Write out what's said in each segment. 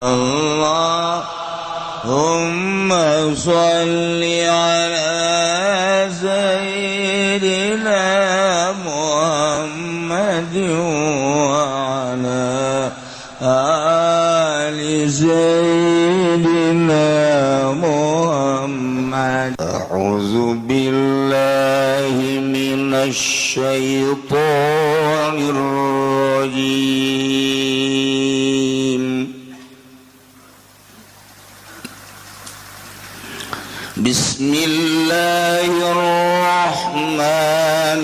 اللهم صل على سيدنا محمد وعلى آل سيدنا محمد. أعوذ بالله من الشيطان الرجيم. بسم الله الرحمن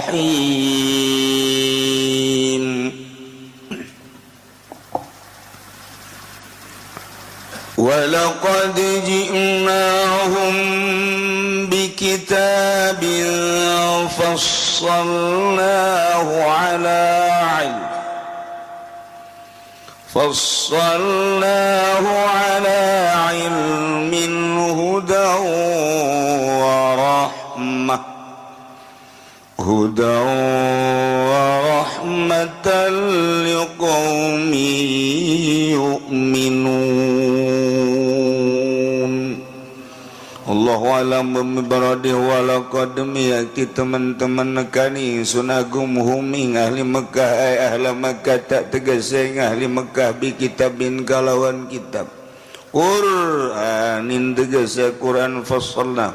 الرحيم. ولقد جئناهم بكتاب فصلناه على علم فصلناه على علم هدى ورحمة هدى ورحمة لقوم يؤمنون. Allahu alam bimuradih. Walaqad yakti teman-teman nekani sunagum hum ing ahli Mekah, ay ahli Mekah, tak tegese ing ahli Mekah, bi kitabin kalawan kitab, Qur'anin tegese Quran, fassalna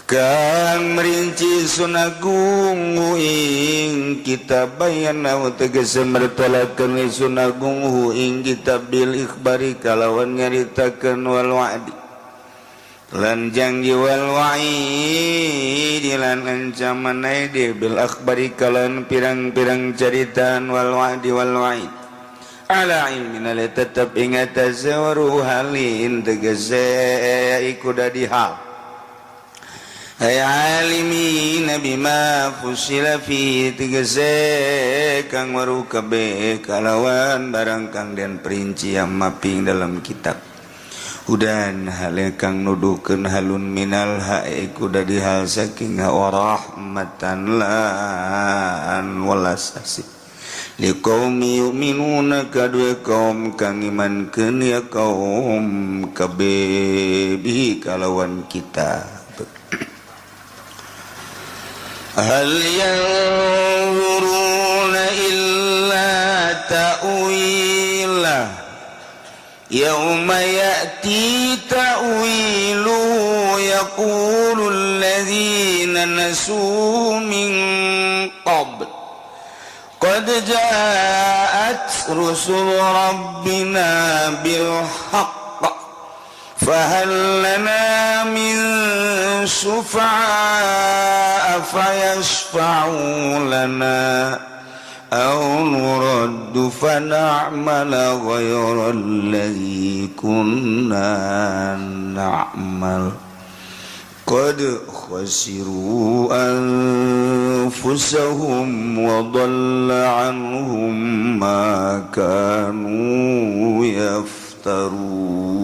kang merinci sunagung ing kitab, bayana tegese mertelakeun sunagung hu ing kitab, bil ikhbari kalawan nyaritakeun, wal wa'di lan janji, wal wa'id lan ancaman aide, bil akhbari kalawan pirang-pirang caritaan, wal wa'di wal wa'id, ala ilmin ale tetep ing atase halin tegese iku dadi hal, ay alimin bima fusila fi tegese kang waru kabeh kalawan barang kang den perinci yang maping dalam kitab, hudan hale kang nuduhkeun halun minal ha iku dadi hal saking warahmatan lan welas asih, liqaumi yu'minuna kadue kaum kang imankeun ya kaum kabeh bihi kalawan kitab. Hal yanzuruna illa ta'wila yauma ya'ti ta'wilu yaqulu alladhina nasu min qabl qad ja'at rusul rabbina bil haqq fahal lana min syufa'a fayashfa'u lana aw nuraddu fana'mala ghayra alladhi kunna na'mal qad khasiru anfusahum wa dhalla anhum ma kanu yaftarun.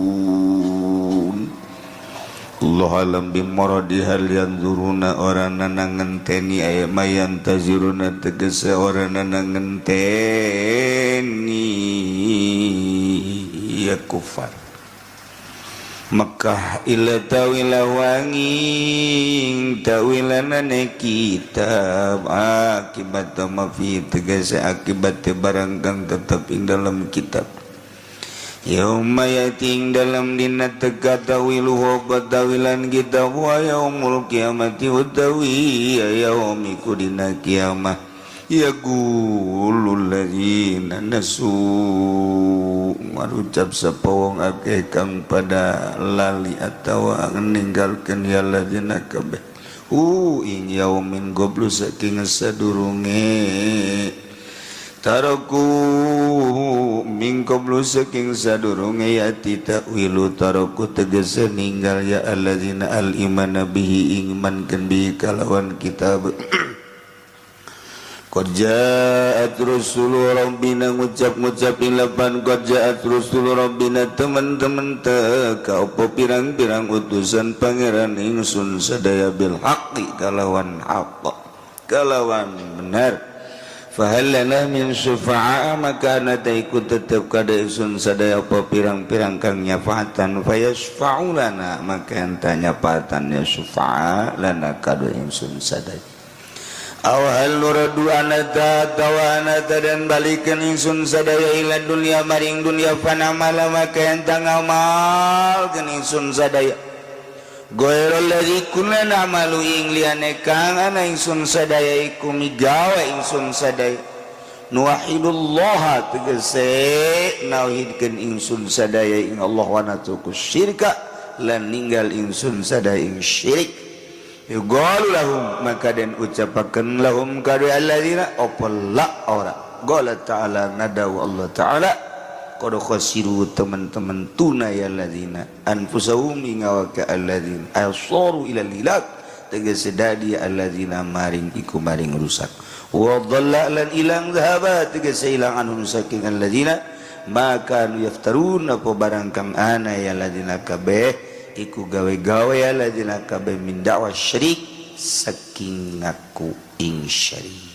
Allah alam bimuradi. Hal yanzuruna ora ngenteni, aya mayan taziruna tegese ora ngenteni ya kufar Mekah, illa tawila wanging tawilanane kitab, akibat ma fi tegese akibat barang kang tetep ing dalam kitab, yauma yati ing dalam dina teka tawiluhu tawilan kitab, wa yaumul kiamati utawi ya yaumiku dina kiamah, yaqulul ladzina nasu marucap sapa wong akeh kang pada lali atawa ninggalkeun ya ladzina kabeh hu ing yaumin qablu saking sadurunge, taraku min qablu saking sadurunge yati ta'wilu, taraku tegese ninggal ya alladzina al imana bihi iman kan bihi kalawan kitab. Qad ja'at rusulu rabbina ngucap-ngucap lapan qad ja'at rusulu rabbina teman-teman teka apa pirang-pirang utusan pangeran ingsun sadaya, bil haqqi kalawan haqq kalawan benar. Fahal lana min syufa'a, maka ana iku tetep kada ingsun sadaya apa pirang-pirang kang nyafaatan. Fayasfa'u lana, maka enta nyafaatan ya syufa'a lana kada ingsun sadaya. Aw hal nuraddu, anata tawa anata dan balikan ingsun sadaya, ila dunya maring dunya, fana'mala, maka enta ngamalkeun ingsun sadaya, ghairal ladzi kunna na'malu ing liyane kang ana ingsun sadaya iku migawe ingsun sadaya. Nuwahidullah, tegese nauhidkeun ingsun sadaya ing Allah, wa natruku syirka, lan ninggal ingsun sadaya ing syirik. Yuqalu lahum, maka den ucapakeun, lahum kadu alladzina, apa la ora. Qala ta'ala, nadawu Allah ta'ala, qad khasiru, teman-teman tuna ya alladzina, anfusahum ing awaka alladzina, asaru ila hilak, tegese dadi alladzina maring iku maring rusak. Wa dhalla, lan ilang, dhahaba, tegese ilang, anhum saking alladzina, maka nu yaftarun apa barang kang ana ya alladzina kabeh iku gawe-gawe ya alladzina kabeh, min da'wa syirik, saking ngaku ing syirik.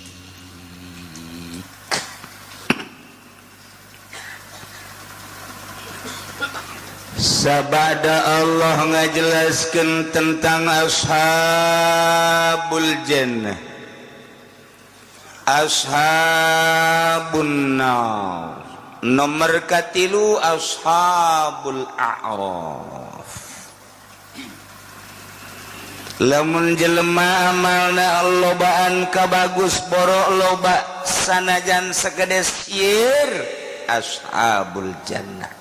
Sabada Allah ngajelaskan tentang ashabul jannah, ashabun nar, nomor katilu ashabul a'raf. Lamun jelema amalna lobaan kabagus, borok loba sanajan segede sieur, ashabul jannah.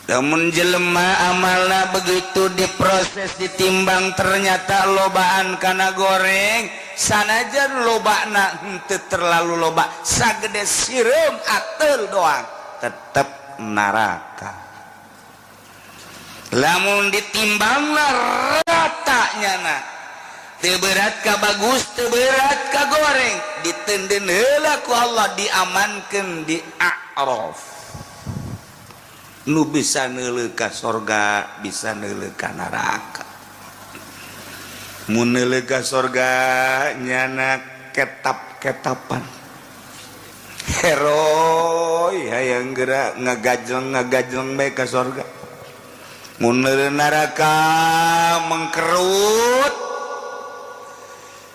Namun jelema amalna begitu diproses, ditimbang, ternyata lobaan kana goreng, sanajan lobana henteu terlalu loba, sagede sireum ateul doang, tetep neraka. Lamun ditimbangna rata nyana, teu berat ka bagus, teu berat ka goreng, ditenden heula ku Allah, diamankeun di A'raf, nu bisa neuleuh ka sorga, bisa neuleuh ka neraka. Mun neuleuh ka sorga nyana ketap-ketapan, heroi hayang geura ngagajleng ngagajleng bae ka sorga. Mun neuleuh neraka mengkerut,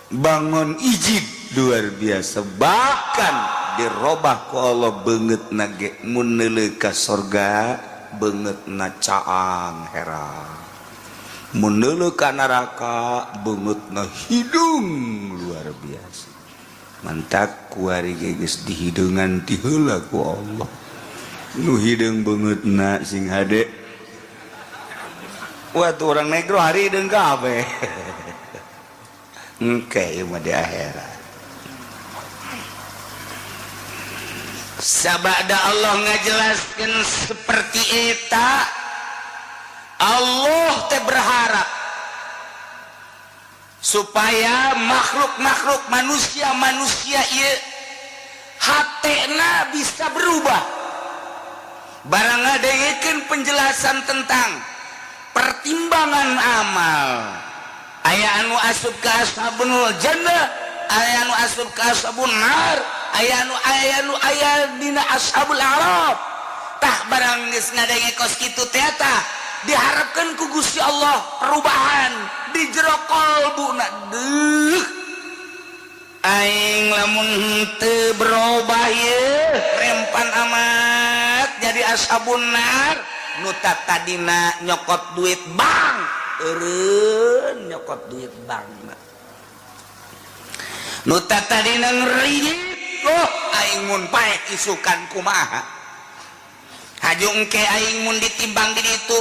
bangun ijib luar biasa, bahkan dirobah ku Allah beungeut nage. Mun neuleuh ka sorga beungeutna caang herang, mun neuleuh ka neraka beungeutna hidung luar biasa. Mantak kuari ge geus dihideungan ti heula ku Allah. Nu hideung beungeutna sing hade. Wah, tuh orang negro hari hideung kabeh. Engke ieu mah di akhirat. Sabada Allah ngajelaskan seperti eta, Allah teh berharap supaya makhluk-makhluk manusia-manusia ieu hatena bisa berubah barang ngadengekeun penjelasan tentang pertimbangan amal. Aya anu asup ka ashabul jannah, aya anu asup ka ashabun nar, aya nu aya dina ashabul araf. Tah, barang geus ngadenge kos kitu teh, tah diharapkan ku Gusti Allah perubahan di jero kolbuna. Deuh, aing lamun henteu berubah ye rempan amat jadi ashabun nar. Nu tadina nyokot duit bank, eureun nyokot duit bank. Nu tadina ngeridit, oh, aing mun paeh isukan kumaha? Haju engke aing mun ditimbang di ditu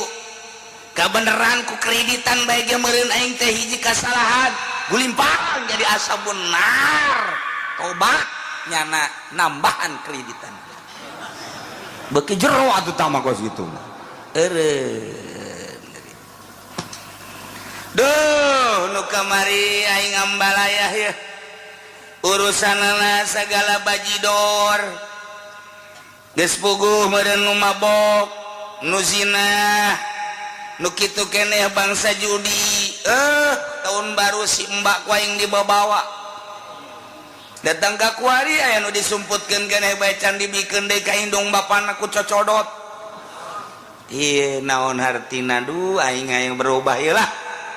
kabeneran ku kreditan bae ge meureun aing teh hiji kasalahan, gulimpang jadi ashabun nar. Tobat nyana nambahan kreditan, beuki jero atuh tama kos kitu mah eureun. Duh, nu kamari aing ambalayah ya, urusanana segala bajidor geus puguh meureun, nu mabok, nu zina, nu kitu keneh, bangsa judi. Tahun baru si mbak ku aing dibawa. Datang ka kuari aya nu disumputkeun keneh bae, can dibikeun deui ka indung bapana ku cocodot. Ieu naon hartina? Duh, aing hayang berubah ieu lah,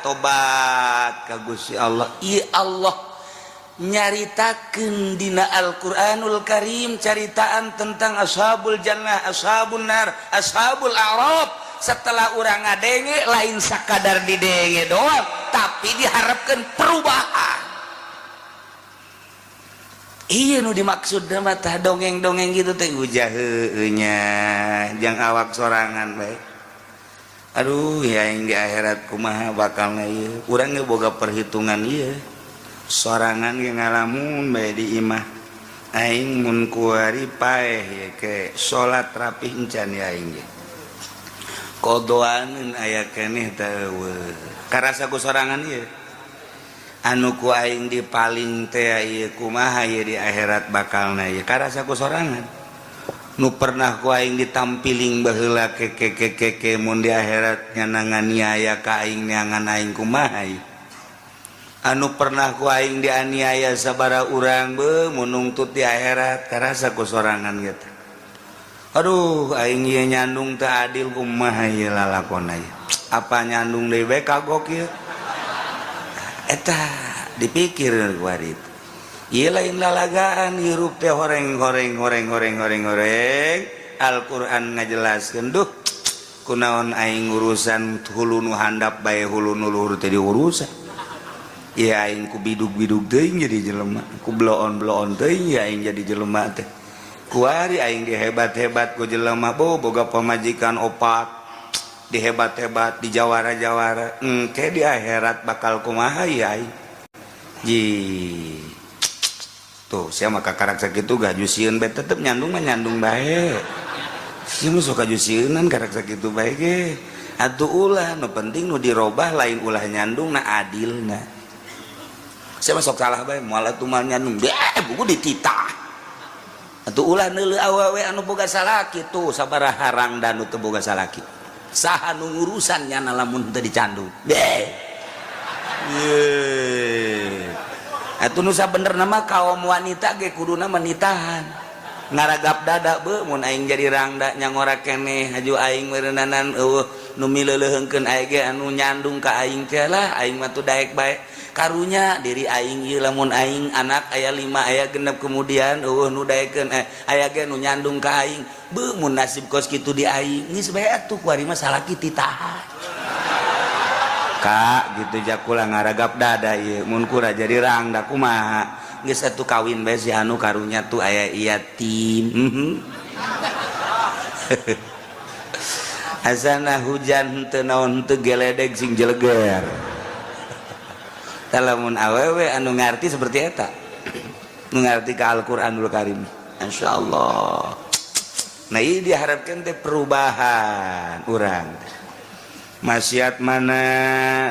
tobat ka Gusti Allah. Ieu Allah nyaritakeun dina Al-Qur'anul Karim caritaan tentang ashabul jannah, ashabun nar, ashabul a'raf. Setelah urang ngadenge, lain sakadar didenge doang, tapi diharapkan perubahan. Iya, nu dimaksud mah tah dongeng-dongeng gitu teh ujah heueuh nya jang awak sorangan bae. Aduh ya, yang di akhirat kumaha bakalna ieu? Urang ge boga perhitungan ieu sorangan ge, ngalamun bae di imah. Aing mun kuari paeh ye ke salat rapih encan ya, aing ge kodoaneun aya keneh teh karasa ku sorangan ieu anu ku aing di paling teh ieu kumaha ieu di akhirat bakalna ieu, karasa ku sorangan. Nu pernah ku aing ditampiling baheula ke ke ke ke ke, mun di akhirat nyana nganiaya ka aing, neangan aing kumaha ieu? Anu pernah ku aing dianiaya sabara urang be, mun nungtut di akhirat karasa ku sorangan gitu. Aduh, aing ieu nyandung teu adil, kumaha ieu lalakon ieu? Apa nyandung deui bae kagok ieu? Eta dipikir ku itu. Ieu lain lalagaan, hirup teh horeng horeng horeng horeng horeng horeng. Al-Qur'an ngajelaskeun. Duh, kunaon aing urusan hulu nu handap bae, hulu nu luhur teh diurusan? Ya aing ku bidug-bidug teuing jadi jelema, ku bloon-bloon teuing ya aing jadi jelema teh. Kuari aing dihebat-hebat ku jelema, bo boga pamajikan opat, dihebat-hebat di jawara-jawara, engke di akhirat bakal kumaha ya aing? Ji tuh, saya maka karak sakitu gaju sieun bae, tetep nyandung mah nyandung bae. Sia mah sok kaju sieunan karak sakitu bae ge. Atuh ulah, nu penting nu dirobah lain ulah nyandung na, adilna. Saya mah sok salah bae, moal atuh mal nyandung deh buku dititah. Atuh ulah neuleuh awewe anu boga salaki tuh, sabaraha rangda nu teu boga salaki. Saha nu ngurusan nyana lamun teu dicandung? Deh. Ye. Atuh nu sabenerna mah kaum wanita ge kuduna menitahan. Ngaragap dada be, mun aing jadi rangda nyangora keneh haju aing meureunnanan, eueuh nu mileuleuheungkeun aing ge anu nyandung ka aing teh lah, aing mah tuh daek bae. Karunya diri aing ieu, lamun aing anak aya 5, aya 6, kemudian eueuh nu daekeun, aya ge nu nyandung ka aing be, mun nasib kos kitu di aing geus bae atuh kuari mah salaki titahan kak gitu. Jakula ngaragap dada ieu mun kura jadi rangda kumaha? Geus atuh kawin bae si anu, karunya tuh aya yatim. Asana hujan teu naon teu, geledeg sing jeleger. Lamun awewe anu ngarti seperti eta, nu ngarti ka Al-Qur'anul Karim, insyaallah. Nah, ini diharapkan teh perubahan urang. Maksiat mana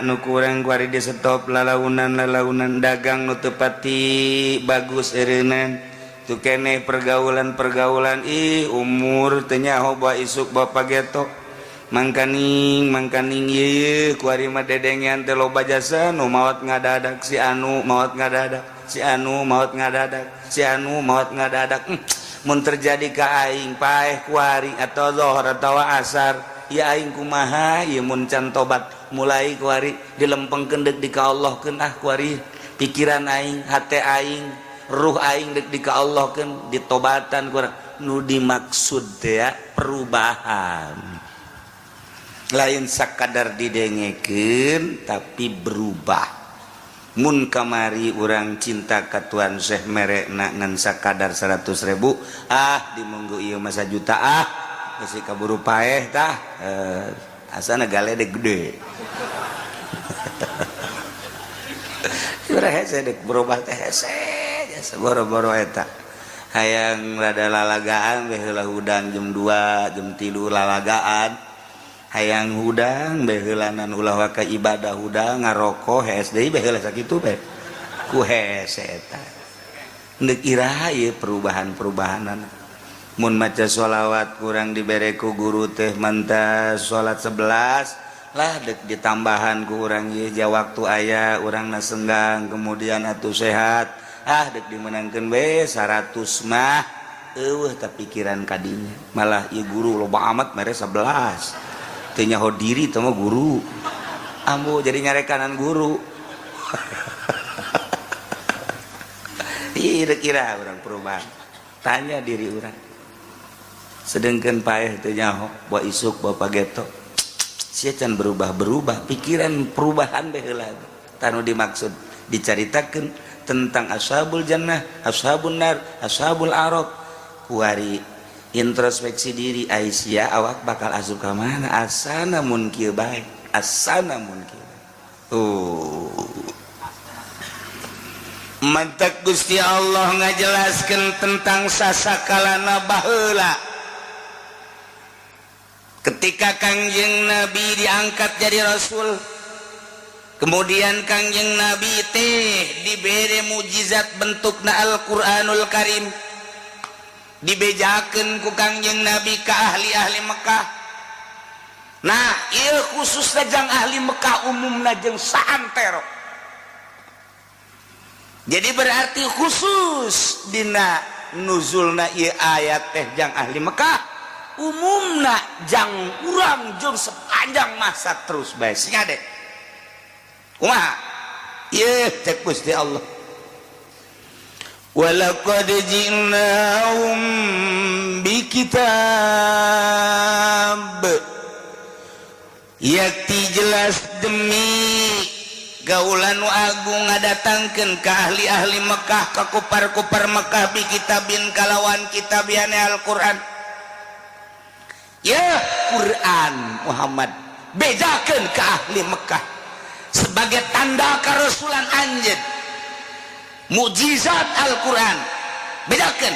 nu kurang kuari di stop, lalaunan lalaunan dagang nu teu pati bagus eureunnan tu keneh, pergaulan pergaulan. Ih, umur teu nyaho bawa isuk bapak geto, mangkaning mangkaning ieu kuari mah dedengean teh loba jasa nu maot ngadadak, si anu maot ngadadak, si anu maot ngadadak, si anu maot ngadadak. Mun terjadi ka aing paeh kuari atau zohor atau asar ya, aing kumaha ieu mun can tobat mulai kuari? Dilempengkeun deuk di ka Allah keun ah kuari. Pikiran aing, hate aing, ruh aing deuk di ka Allah keun, ditobatan kurang. Nu dimaksud teh ya perubahan, lain sakadar didengekeun tapi berubah. Mun kamari urang cinta ka Tuan Syekh merekna ngan sakadar 100.000, ah dimunggu ieu masa juta, ah geus kaburu paeh tah, asana galedeg gede. Hese dek berubah teh, hese jasa boro-boro eta. Hayang rada lalagaan bae heula, hudang jam 2 jam 3 lalagaan, hayang hudang bae heulanan, ulah waka ibadah, hudang ngaroko hees deui bae heula, sakitu bae ku hese eta. Ndek iraha ieu perubahan-perubahanan? Mun maca sholawat kurang dibere ku guru teh mantas salat 11 lah, dek ditambahan ku urang ieu ja waktu aya urang na senggang, kemudian atuh sehat. Ah, dek dimenangkeun we 100 mah eueuh tah pikiran kadinya. Malah ieu guru loba amat mere 11. Teu nyaho diri teh mah guru. Ambu jadi nyarekanan guru. Ih, kira urang perubahan. Tanya diri urang. Sedengkeun paeh teu nyaho, bawa isuk bawa pageto. Sia can berubah-berubah, pikiran perubahan bae heula. Tanu dimaksud dicaritakeun tentang ashabul jannah, ashabun nar, ashabul arab. Kuari introspeksi diri Aisyah awak bakal asup ka mana? Asana mun kieu bae, asana mun kieu. Oh. Mantak Gusti Allah ngajelaskeun tentang sasakalana baheula. Ketika Kangjeng Nabi diangkat jadi rasul, kemudian Kangjeng Nabi teh dibere mujizat bentukna Al-Qur'anul Karim, dibejakeun ku Kangjeng Nabi ka ahli-ahli Mekah. Nah, ieu khususna jang ahli Mekah, umumna jeung saantero. Jadi berarti khusus dina nuzulna ieu ayat teh jang ahli Mekah, umumna jang urang jeung sepanjang masa terus bae. Sing ade kumaha ieu cek Gusti Allah, walaqad ji'nahum bikitab, yakti jelas demi gaulan nu agung ngadatangkeun ka ahli-ahli Mekah, ka kupar-kupar Mekah, bi kitabin kalawan kitabiane Al-Qur'an. Ya Quran Muhammad bejakeun ka ahli Mekah sebagai tanda karasulan anjeun, mukjizat Al-Qur'an bejakeun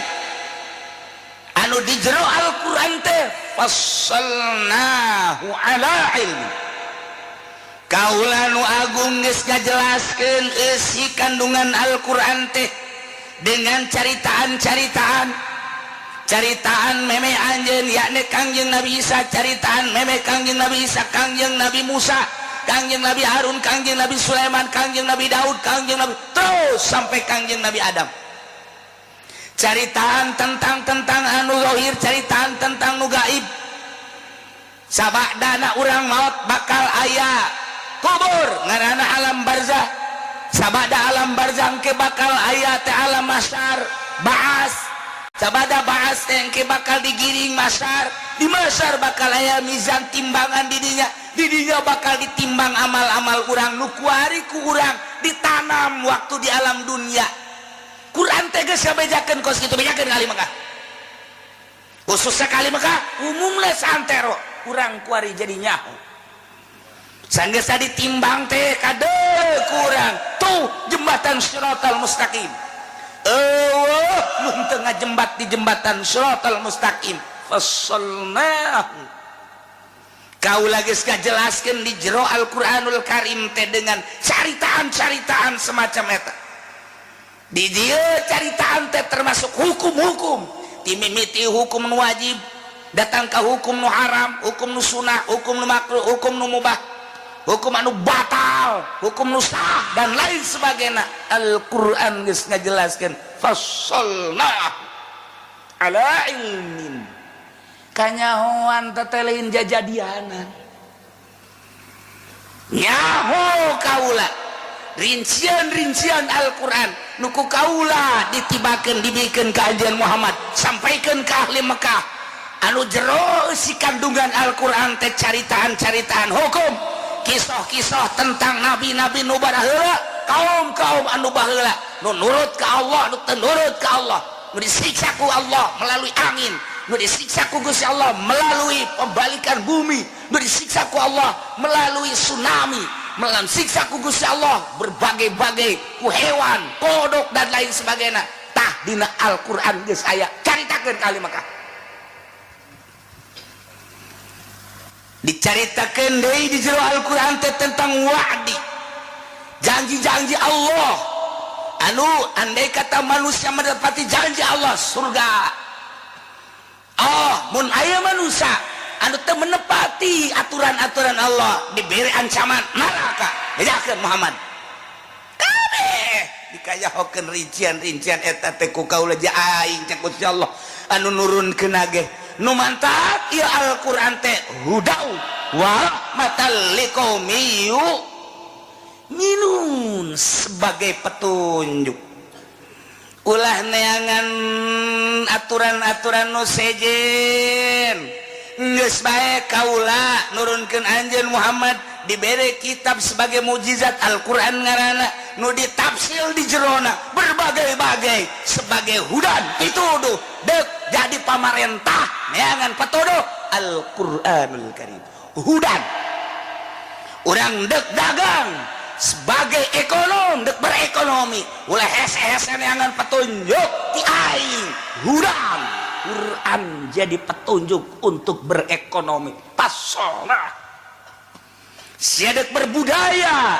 anu di jero Al-Qur'an teh fassalnahu ala ilmi. Kaula nu agung geus ngajelaskeun eusi kandungan Al-Qur'an teh dengan caritaan-caritaan, caritaan meme anjeun yakni Kangjeng Nabi Isa, caritaan meme Kangjeng Nabi Isa, Kangjeng Nabi Musa, Kangjeng Nabi Harun, Kangjeng Nabi Sulaiman, Kangjeng Nabi Daud, Kangjeng Nabi, terus sampai Kangjeng Nabi Adam. Caritaan tentang tentang anu zahir, caritaan tentang nu gaib. Sabadana urang maut bakal aya kubur ngaranna alam barzah. Sabada alam barzah ke bakal aya teh alam mahsyar, baas. Sabada baas teh ke bakal digiring mahsyar. Di mahsyar bakal aya mizan, timbangan. Didinya, didinya bakal ditimbang amal-amal urang nu kuari ku urang ditanam waktu di alam dunia. Quran teh geus ngabejakeun kos kitu, bejakeun ka ahli Mekah, khususnya ka ahli Mekah, umumna santero urang kuari jadi nyaho. Sanggeus ditimbang teh kade kurang tuh jembatan Siratal Mustaqim. Eueuh mun teu ngajembat di jembatan Siratal Mustaqim. Fassalnahu, kaula geus ngajelaskeun di jero Al-Qur'anul Karim teh dengan caritaan-caritaan semacam eta. Di dieu caritaan teh termasuk hukum-hukum, timimiti hukum nu wajib datang ke hukum nu haram, hukum nu sunah, hukum nu makruh, hukum nu mubah, hukum anu batal, hukum nu sah, dan lain sebagainya. Al-Quran geus ngajelaskeun fassalna ala ilmin, kanyahoan teh lain jajadianan. Nyaho kaula rincian-rincian Al-Quran nuku kaula ditibakeun, dibikeun ka anjeun Muhammad, sampaikan ke ahli Mekah, anu jero si kandungan Al-Quran teh caritaan-caritaan hukum, kisah-kisah tentang nabi-nabi nu baheula, kaum-kaum anu baheula, nu nurut ke Allah, nu teu nurut ke Allah, nu disiksa ku Allah melalui angin, nu disiksa ku Gusti Allah melalui pembalikan bumi, nu disiksa ku Allah melalui tsunami, melalui siksa ku Gusti Allah berbagai-bagai ku hewan, kodok, dan lain sebagainya. Tah, dina Al-Quran geus aya, caritakeun ka ahli Mekah. Dicaritakeun deui di jero Al-Quran teh tentang wa'di, janji-janji Allah, anu andai kata manusia mendapati janji Allah surga. Oh, mun aya manusia anu teu menepati aturan-aturan Allah diberi ancaman neraka. Bejakeun Muhammad kabeh. Dikayahokeun rincian-rincian eta teh ku kaula aing, cek Gusti Allah anu nurunkeun ge. Nu mantap ieu Al-Qur'an teh hudau wa rahmatal liqaumi yu'minun, sebagai petunjuk. Ulah neangan aturan-aturan nu sejen, geus bae kaula nurunkeun anjeun Muhammad, dibere kitab sebagai mukjizat, Al-Qur'an ngaranna, nu ditafsil di jerona berbagai-bagai sebagai hudan pituduh. Dek jadi pamarentah, neangan patuduh Al-Qur'anul Karim, hudan. Urang dek dagang sebagai ekonom, dek berekonomi, ulah hese-hese neangan petunjuk ti aing, hudan. Quran jadi petunjuk untuk berekonomi. Pasona sia dek berbudaya,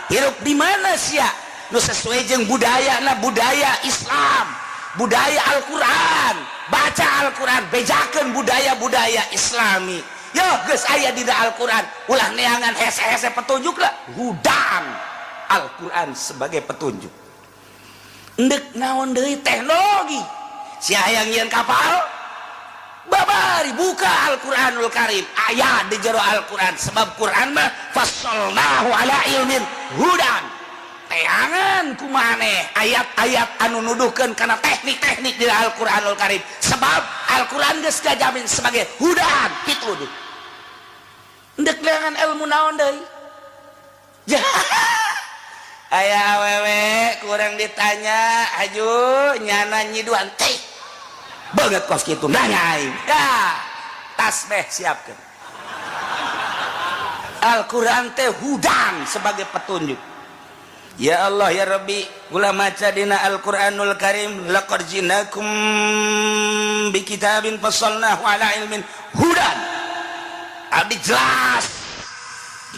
hirup di mana sia nu sesuai jeung budaya na, budaya Islam, budaya Al-Quran. Baca Al-Quran, bejakeun budaya-budaya Islami. Yo geus aya di Al-Quran. Ulah neangan hese-hese petunjuk lah, hudan Al-Quran sebagai petunjuk. Endek naon deui? Teknologi, sia hayang nyieun kapal, babari buka Al-Quranul Karim, aya di jero Al-Quran, sebab Quran mah fassalnahu ala ilmin hudan. Teangan kumaneh ayat-ayat anu nuduhkeun kana teknik-teknik di Al-Quranul Karim, sebab Al-Quran geus jamin sebagai hudan, pituduh. Endek neangan ilmu naon deui? Ya, aya awewe kurang ditanya, aju nyana nyiduan teh banget kos kitu, nanya aing ya tasbih siapkeun. Al-Quran teh hudan sebagai petunjuk. Ya Allah, ya Rabbi, gula maca dina Al-Quranul Karim, laqad jinakum bi kitabin fassalnahu ala ilmin hudan. Abdi jelas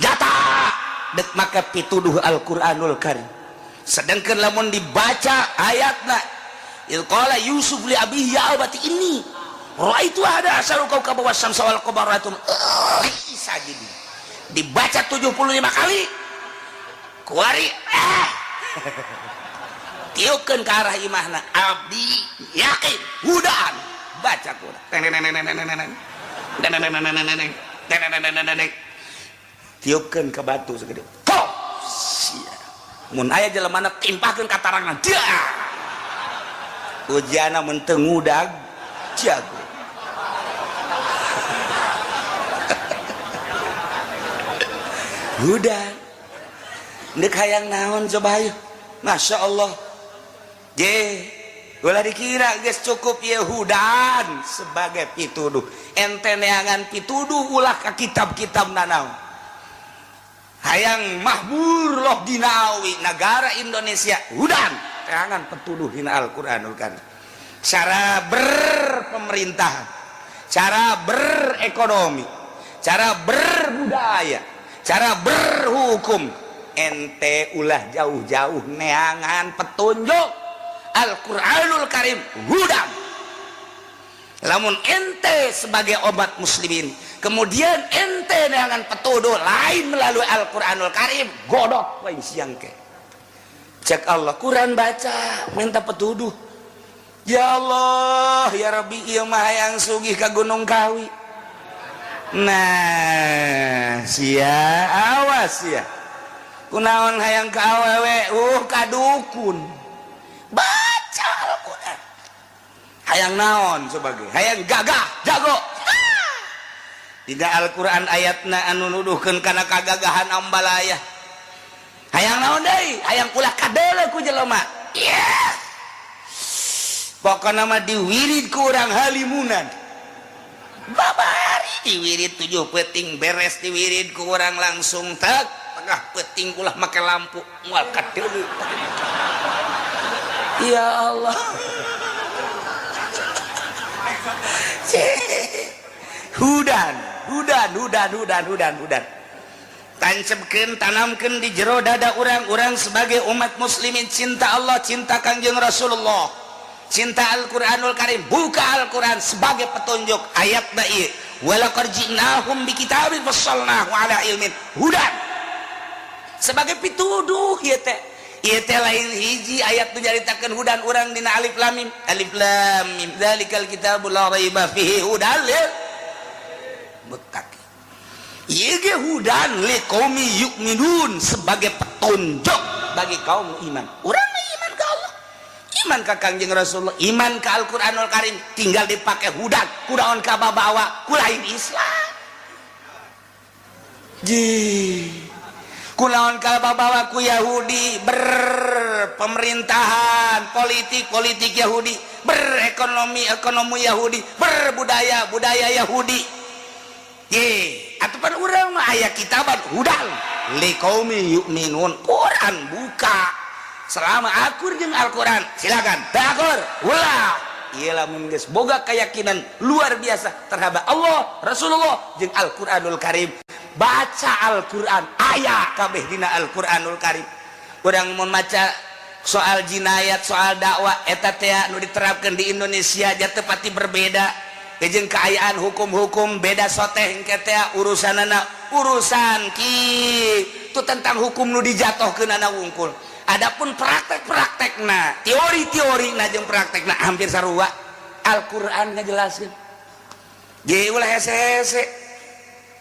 jata dek maka pituduh Al-Quranul Karim. Sedangkan lamun dibaca ayatna, idz qala Yusuf li abihi ya abati inni ra'aitu ahada asyara kaukaba wasyamsa wal qamara sajidin, dibaca 75 kali kuari, tiupkeun ke arah imahna, abdi yakin hudan. Baca Quran, tiupkeun ke batu segede pok sia. Mun aya jelemana, timpahkeun ka tarangan dia, ujana mun teu ngudag jago. Hudan. Ndek hayang naon coba ayo? Masya Allah. Je, ulah dikira geus cukup ye hudan sebagai pituduh. Ente neangan pituduh ulah ka kitab-kitab nanaon. Hayang mahmur loh dinawi negara Indonesia, hudan, teangan petuduh dina Al-Qur'anul Karim. Cara berpemerintahan, cara berekonomi, cara berbudaya, cara berhukum, ente ulah jauh-jauh neangan petunjuk, Al-Qur'anul Karim hudan. Lamun ente sebagai obat muslimin, kemudian ente neangan petuduh lain melalui Al-Qur'anul Karim, godok wae siang ke. Cek Allah, Quran baca minta petuduh. Ya Allah, ya Rabbi, ieu mah hayang sugih ka Gunung Kawi. Nah, sia awas sia. Kunaon hayang ka awewe? Ka dukun. Baca Al-Qur'an. Hayang naon sebagai? Hayang gagah, jago. Tidak, Al-Qur'an ayatna anu nuduhkeun kana kagagahan ambalaya. Hayang naon deui? Hayang ulah kadeuleu ku jelema. Yeah. Pokokna mah diwirid ku urang halimunan. Babari diwirid 7 peting, beres diwirid ku urang langsung tak tengah peting ulah make lampu, moal kadeuleu. Ya Allah. Hudan, hudan, hudan, hudan, hudan, hudan. Tancapkeun, tanamkeun di jero dada urang-urang sebagai umat muslimin, cinta Allah, cinta Kangjeng Rasulullah, cinta Al-Qur'anul Karim. Buka Al-Qur'an sebagai petunjuk ayat ieu, walaqad ji'nahum bikitabin fassalnahu ala ilmin hudan, sebagai pituduh ieu teh. Ieu teh lain hiji ayat nu nyaritakeun hudan urang dina alif lam mim. Alif lam mim, dzalikal kitabul la raiba fihi hudan lil muttaqin. Ieu ge hudan liqaumi yu'minun, sebagai petunjuk bagi kaum iman. Urang mah iman ka Allah, iman ka Kangjeng Rasulullah, iman ka Al-Qur'anul Karim, tinggal dipakai hudan. Kunaon kababawa ku lain Islam? Ji, kunaon kababawa ku Yahudi? Berpemerintahan politik politik Yahudi, berekonomi ekonomi Yahudi, berbudaya budaya Yahudi. Ye, atuh pan urang mah aya kitaban hudan liqaumi yu'minun. Quran buka, selama akur jeung Al-Quran silakan, teu akur ulah. Ieu lamun geus boga keyakinan luar biasa terhadap Allah, Rasulullah jeung Al-Qur'anul Karim, baca Al-Qur'an, aya kabeh dina Al-Qur'anul Karim. Urang mun maca soal jinayat, soal dakwah eta teh nu diterapkan di Indonesia ja teu pati berbeda jeung keayaan hukum-hukum, beda soteh engke teh urusanana, urusan ki itu tentang hukum nu dijatuhkeun wungkul. Adapun praktek-praktekna, teori-teori na jeung praktekna hampir sarua. Al-Qur'an ngajelaskeun. Ge ulah hese-hese.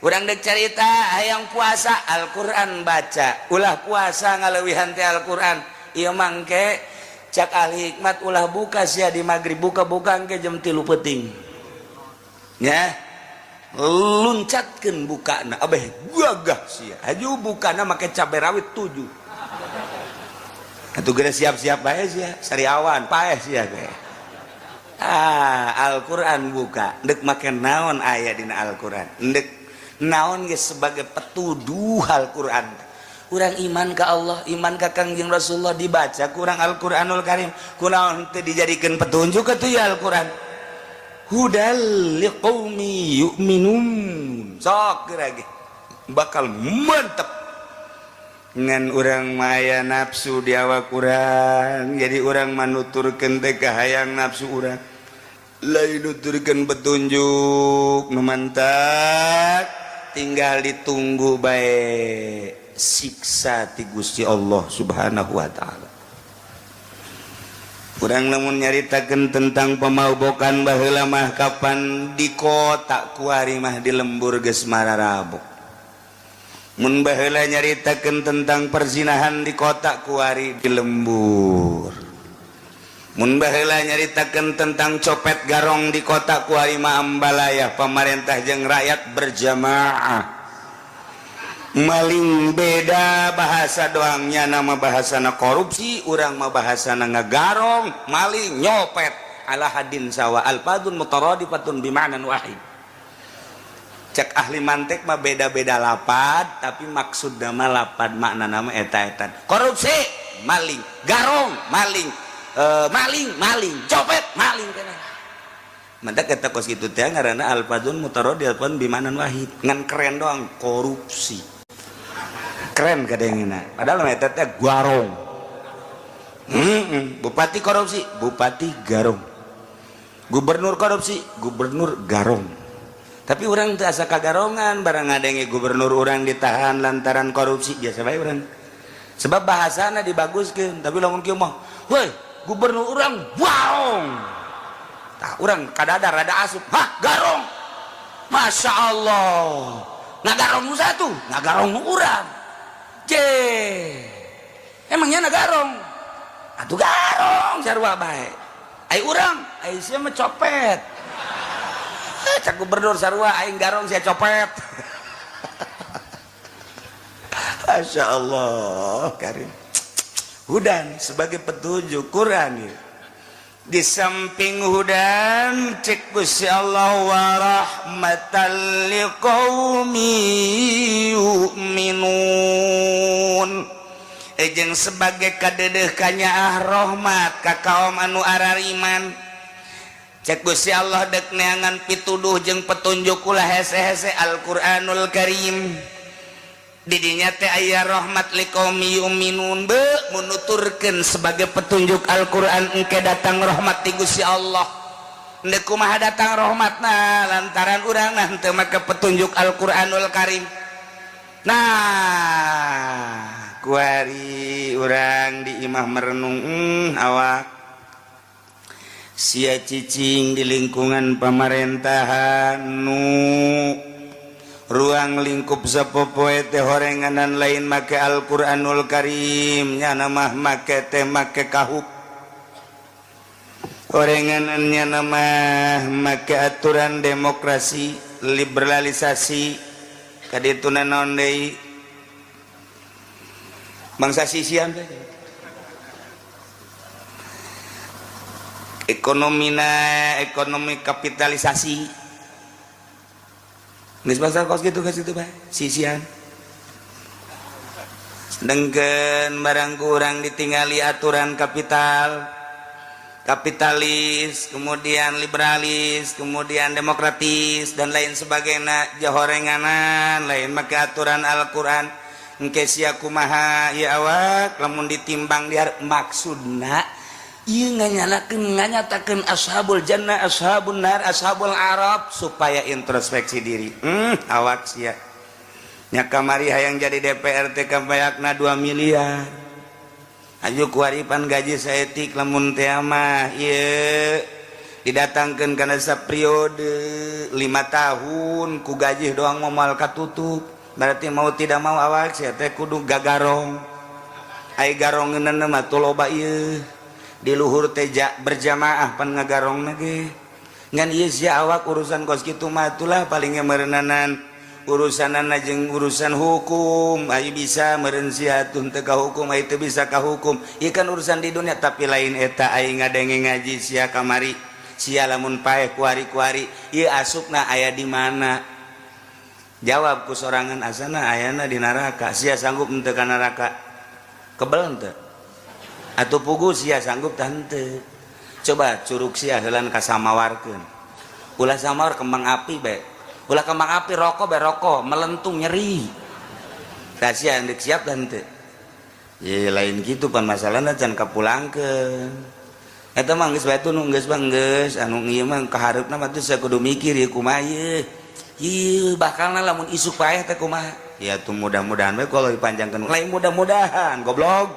Urang dek carita hayang puasa, Al-Qur'an baca. Ulah puasa ngaleuwihan teh Al-Qur'an. Ieu mangke cak ahli hikmat, ulah buka sia di maghrib, buka-buka engke jam 3 peuting. Ya. Luncatkeun bukana, abeh gagah sia. Haju bukana make cabe rawit 7. Atuh geus siap-siap bae sia, sariawan paeh sia teh. Ah, Al-Qur'an buka, ndek make naon aya dina Al-Qur'an. Ndek naon geus sebagai petuduh Al-Qur'an. Urang iman ka Allah, iman ka Kangjeng Rasulullah, dibaca kurang Al-Qur'anul Karim. Kunaon teu dijadikeun petunjuk atuh ya Al-Qur'an? Hudal liqaumi yu'minun. Sok geura ge bakal mantep. Ngan urang maya nafsu di awak urang, jadi urang manuturkeun teh kahayang nafsu urang, lain nuturkeun petunjuk nu mantap. Tinggal ditunggu bae siksa ti Gusti Allah Subhanahu wa Ta'ala. Urang lamun nyaritakeun tentang pemabokan baheula mah, kapan di kota kuari mah di lembur geus mararabok. Mun baheula nyaritakeun tentang perzinahan di kota kuari, di lembur. Mun baheula nyaritakeun tentang copet garong di kota kuari mah ambalaya pamarentah jeung rakyat berjamaah. Maling beda bahasa doangnya, nama bahasana korupsi, urang mah bahasana ngagarong, maling, nyopet, ala hadin sawa, alfadun mutaradifatun bima'nan wahid. Cek ahli mantik mah beda-beda lapad, tapi maksud nama lapad makna nama eta-eta. Korupsi maling, garong maling, maling maling, copet maling keneh. Mantak eta kos kitu teh ngaranna alfadun mutaradifatun bima'nan wahid, ngan keren doang korupsi, keren kadangna, padahal mah eta teh garong. Bupati korupsi, bupati garong. Gubernur korupsi, gubernur garong. Tapi urang teu asa kagarongan. Barang ngadenge gubernur urang ditahan lantaran korupsi, biasa bae urang, sebab bahasana dibaguskeun. Tapi lamun kieu mah, "Woi, gubernur urang garong," tah urang kadada rada asup, "Hah, garong? Masya Allah, ngagarong nu satu, ngagarong nu urang." Je, emangnya ngagarong atuh? Garong sarua bae. Ai urang, ai sia mah copet. Eh, cak gubernur sarua aing garong, sia copet. Masya Allah Karim. Hudan sebagai petunjuk Quran ya. Di samping hudan, cek Gusti Allah, wa rahmatan liqaumi yu'minun. Ejeng sebagai kadedeh kanyaah rahmat ka kaum anu arariman. Cek Gusti Allah, dek neangan pituduh jeung petunjuk ulah hese-hese, Al-Qur'anul Karim. Didinya teh aya rahmat liqaumi yu'minun. Be menuturkeun sebagai petunjuk Al-Qur'an, engke datang rahmat ti Gusti Allah. Ndek kumaha datang rahmatna? Lantaran urang nah teu make petunjuk Al-Qur'anul Karim. Nah, Kuari urang di imah merenung, awak sia cicing di lingkungan pamarentahan nu ruang lingkup sapopoe teh horenganan lain make Al-Qur'anul Karim, nyana mah make teh make KUHP, horenganannya nama make aturan demokrasi liberalisasi, kaditu naon deui, bangsa sisian teh ekonomina ekonomi kapitalisasi, geus bangsa kos kitu, geus kitu bae sisian. Sedengkeun barang kurang ditingali aturan kapital, kapitalis, kemudian liberalis, kemudian demokratis, dan lain sebagainya, jahorenganan lain make aturan Al-Quran. Engke sia kumaha ya awak lamun ditimbang diar? Maksudna ieu nganyalakeun, nganyatakeun ashabul jannah, ashabun nar, ashabul araf, supaya introspeksi diri. Awak sia nya kamari hayang jadi DPR teh kabayakna 2 miliar, aju kuaripan gaji saetik, lamun teh mah ieu didatangkeun kana saperiode 5 tahun ku gaji doang moal katutup. Berarti mau tidak mau awak sia teh kudu gagarong. Ai garongeunana mah tuh loba ieu di luhur teh berjamaah pan ngagarongna ge. Ngan ieu sia awak urusan kos kitu mah itulah palingnya meureunanan urusanana jeung urusan hukum. Ayo bisa meureun sia tuh teu ka hukum, ayo teu bisa ka hukum, ieu kan urusan di dunia. Tapi lain eta, aing ngadenge ngaji sia kamari, sia lamun paeh kuari-kuari ieu asupna aya di mana? Jawab ku sorangan, asana ayana di neraka. Sia sanggup henteu ka neraka? Kebel henteu atuh? Pugu sia sanggup tah henteu? Coba curug sia heulan kasamawarkeun, ulah samawar, kembang api bae, ulah kembang api, rokok bae, rokok melentung nyeri. Tah sia ndek siap tah henteu? Ye lain kitu pan masalahna, can kapulangkeun eta mah geus bae nu geus mah geus, anu ieu mah kahareupna mah teh kudu mikir ieu kumaha ieu. Ieu bakalna lamun isuk paeh teh kumaha ya tuh. Mudah-mudahan we kalau dipanjangkeun, lain mudah-mudahan, goblok.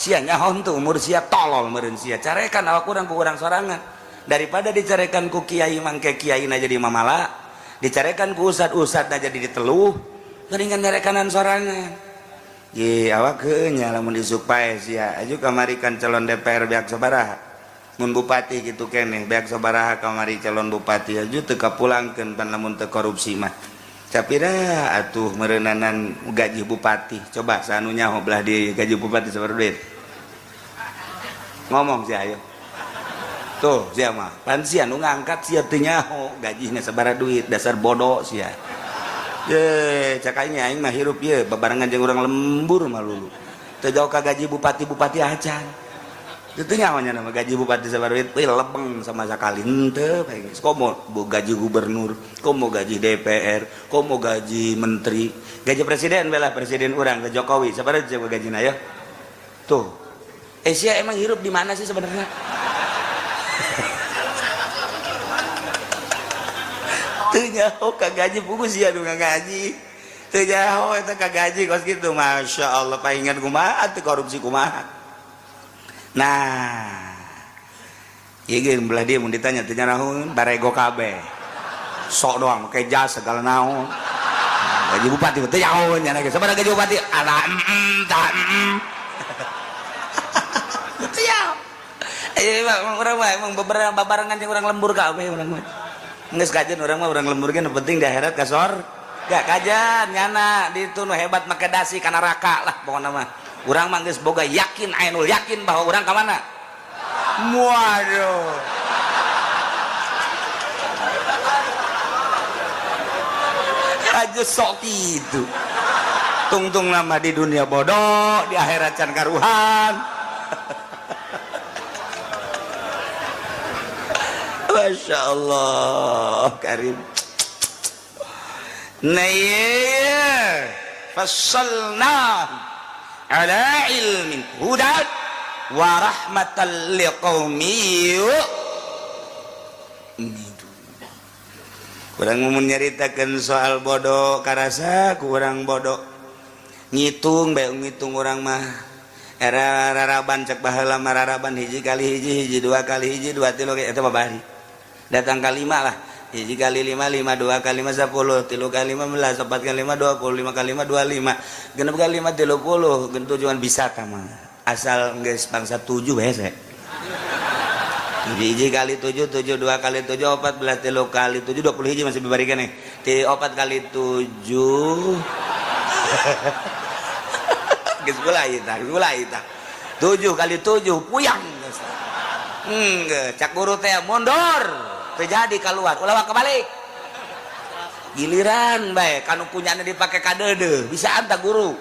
Sia nyaho tuh umur sia, tolol meureun sia. Carekan awak urang ku urang sorangan daripada dicarekan ku kiai, mangke kiai na jadi mamala, dicarekan ku ustad-ustad na jadi diteluh, mendingan nyarekanan sorangan. Ye awak nya lamun isuk paeh sia aju kamari kan calon DPR beak sabaraha, mun bupati gitu keneh beak sabaraha kamari calon bupati, aju teu kapulangkeun pan lamun teu korupsi mah. Sapira atuh meureunanan gaji bupati? Coba sanu nyaho belah di gaji bupati sabaraha duit? Ngomong sih, ayo tuh sia mah pan sia nu ngangkat, sia teu nyaho gajina sabaraha duit, dasar bodoh sia. Ye cak aing, aing mah hirup ye babarengan jeung urang lembur malulu teu jauh ka gaji bupati-bupati acan. Itu nyaho nya nama gaji bupati sabaraha duit? Wih, lebeng sama sekali henteu bae geus. Komo bu gaji gubernur, komo gaji DPR, komo gaji menteri, gaji presiden belah, presiden urang ke Jokowi sabaraha coba gajina ya tuh. Sia emang hirup di mana sih sebenarnya? Teu nyaho ka gaji, pugu sia nu ngaji teu nyaho eta ka gaji kos kitu. Masya Allah, paingan kumaha teu korupsi kumaha? Nah ieu ge belah dia mun ditanya teu nyarahun, barego kabeh, sok doang make jas segala naon. Gaji bupati teu nyaho nya ge sabaraha gaji bupati, ala tah teu nyaho. Emang urang mah emang beberapa babarengan jeung urang lembur kabeh urang mah. Geus kajen urang mah urang lembur ge, nu penting di akhirat ka sorga. Kajen nyana di itu nu hebat make dasi ka neraka lah pokona mah. Urang mah geus boga yakin, ainul yakin bahwa urang ka mana? Waduh. Aja sok gitu. Tungtung nama di dunia bodoh, di akhirat can karuhan. Masya Allah Karim. Nah iya fassalna ala ilmin hudan wa rahmatan liqaumi yu'minun. Kurang mun nyaritakeun soal bodoh karasa kurang bodoh. Ngitung bae, ngitung urang mah era raraban, cek baheula mah raraban, hiji kali hiji hiji, dua kali hiji dua, tilu eta mah bari datang ka lima lah. Hiji kali lima lima, dua kali lima 10, tilu kali 15, empat kali lima 20, lima kali lima 25, genep kali lima 30, genep tujuan bisa mah asal geus bangsa tujuh hese. Hiji kali tujuh tujuh, dua kali tujuh 14, tilu kali tujuh 21, masih bibarikan nih ti opat kali tujuh. Geus mulai tah, geus mulai tah, tujuh kali tujuh puyang geus. Cak guru teh mundur, terjadi keluar ulah kebalik giliran bae kanu punyana dipake kadeudeuh bisa anta guru.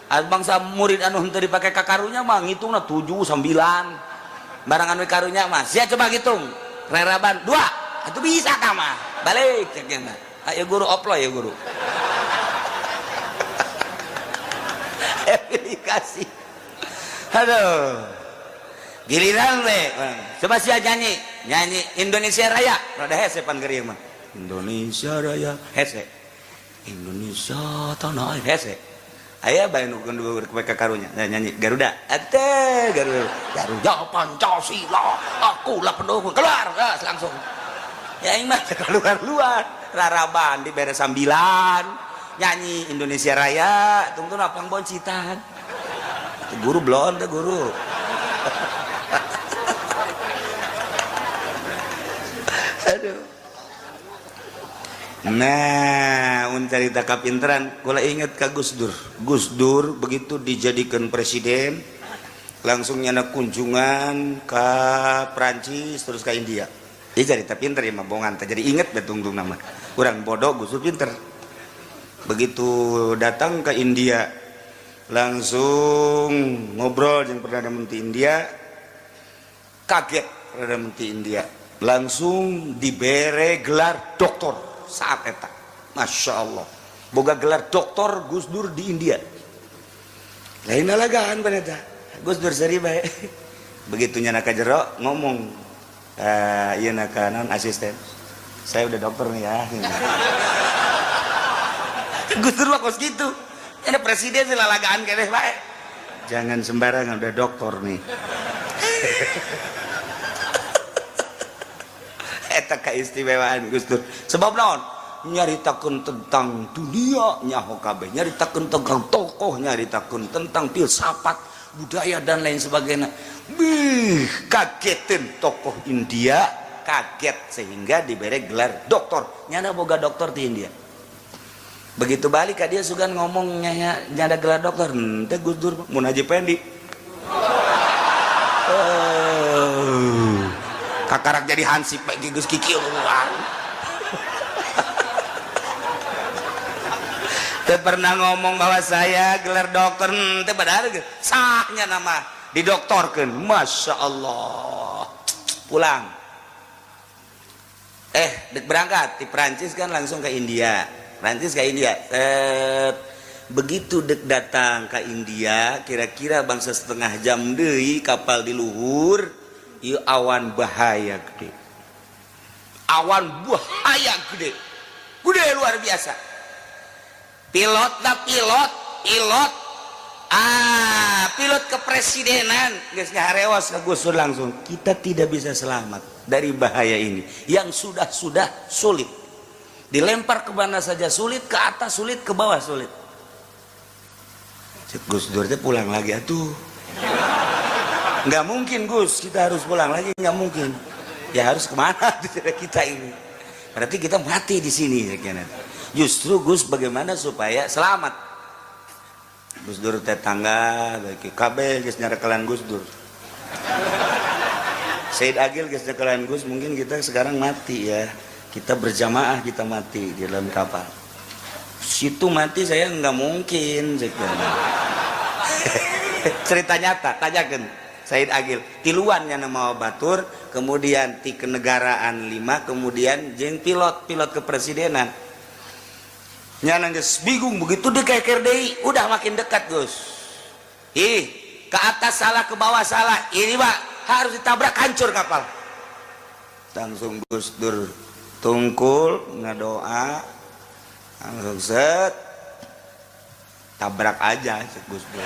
Bangsa murid anu henteu dipake ka karunya mah ngitungna 7 9, barang anu karunya mah sia coba hitung reraban dua itu bisa ka mah balik cek mah. Ayo guru oplo ya guru aplikasi. Aduh, giliran we coba sia nyanyi nyanyi Indonesia Raya rada hese pan keur mah. Indonesia Raya hese, Indonesia tanah air hese, aya bae nu ka karunya nyanyi Garuda ate Garuda Garuda Pancasila akulah pendukung keluar gas langsung ya aing mah keluar luar raraban dibere sambilan nyanyi Indonesia Raya tungtun apang boncitan guru blon teh guru. Aduh. Nah, un carita kapinteran, kula inget ka Gus Dur. Gus Dur begitu dijadikan presiden, langsung nyana kunjungan ke Prancis terus ke India. Dia cerita pinter ya mah bongan teh jadi inget betungtung nama. Kurang bodoh Gus Dur pinter. Begitu datang ke India, langsung ngobrol dengan Perdana Menteri India, kaget Perdana Menteri India, langsung dibere gelar doktor saat eta. Masya Allah, boga gelar doktor Gus Dur di India. Lain lalagaan paneta Gus Dur seri bae. Begitu nyana ka jero ngomong, iya naka non asisten, saya udah dokter nih ya. Gus Dur mah kos gitu. Ada presiden sih lalagaan keneh bae. Jangan sembarangan, udah dokter nih. Eta keistimewaan Gus Dur. Sebab naon? Nyaritakeun tentang dunia nyaho kabeh, nyaritakeun tentang tokoh, nyaritakeun tentang filsafat, budaya dan lain sebagainya. Bih, kagetin tokoh India, kaget sehingga diberi gelar doktor. Nyana boga doktor di India. Begitu balik dia sugan ngomongnya nyada gelar dokter, henteu Gus Dur mun Haji Pendi. Kakarak jadi hansip bae geus kikieuan. Teu pernah ngomong bahwa saya gelar dokter, henteu padahal sahnya nama didoktorkeun. Masya Allah. Pulang. Dek berangkat di Prancis kan langsung ke India. Prancis ke India. Begitu dek datang ke India, kira-kira bangsa setengah jam deui kapal di luhur, ieu awan bahaya gede. Awan bahaya gede. Gede luar biasa. Pilot dah pilot, pilot. Ah, pilot kepresidenan geus ngaharewas ka Gus Dur langsung. Kita tidak bisa selamat dari bahaya ini. Yang sudah-sudah sulit. Dilempar ke mana saja sulit, ke atas sulit, ke bawah sulit. Cek Gus Dur teh pulang lagi atuh. Nggak mungkin Gus, kita harus pulang lagi, nggak mungkin. Ya harus kemana kita ini? Berarti kita mati di sini. Justru Gus bagaimana supaya selamat? Gus Dur teh tangga, bagi kabeh geus nyarekelan Gus Dur. Said Agil geus nyarekelan Gus, mungkin kita sekarang mati ya. Kita berjamaah kita mati di dalam kapal. Situ mati saya nggak mungkin. Cerita nyata, tanyakan Said Agil. Tiluan yang nama batur, kemudian ti kenegaraan 5, kemudian jeung pilot, pilot kepresidenan. Nyana geus bingung begitu dia kayak deui, udah makin dekat Gus. Ih, ke atas salah, ke bawah salah. Ini Pak, harus ditabrak hancur kapal. Langsung Gus Dur tungkul ngadoa langsung set. Tabrak aja cek Gus Dur.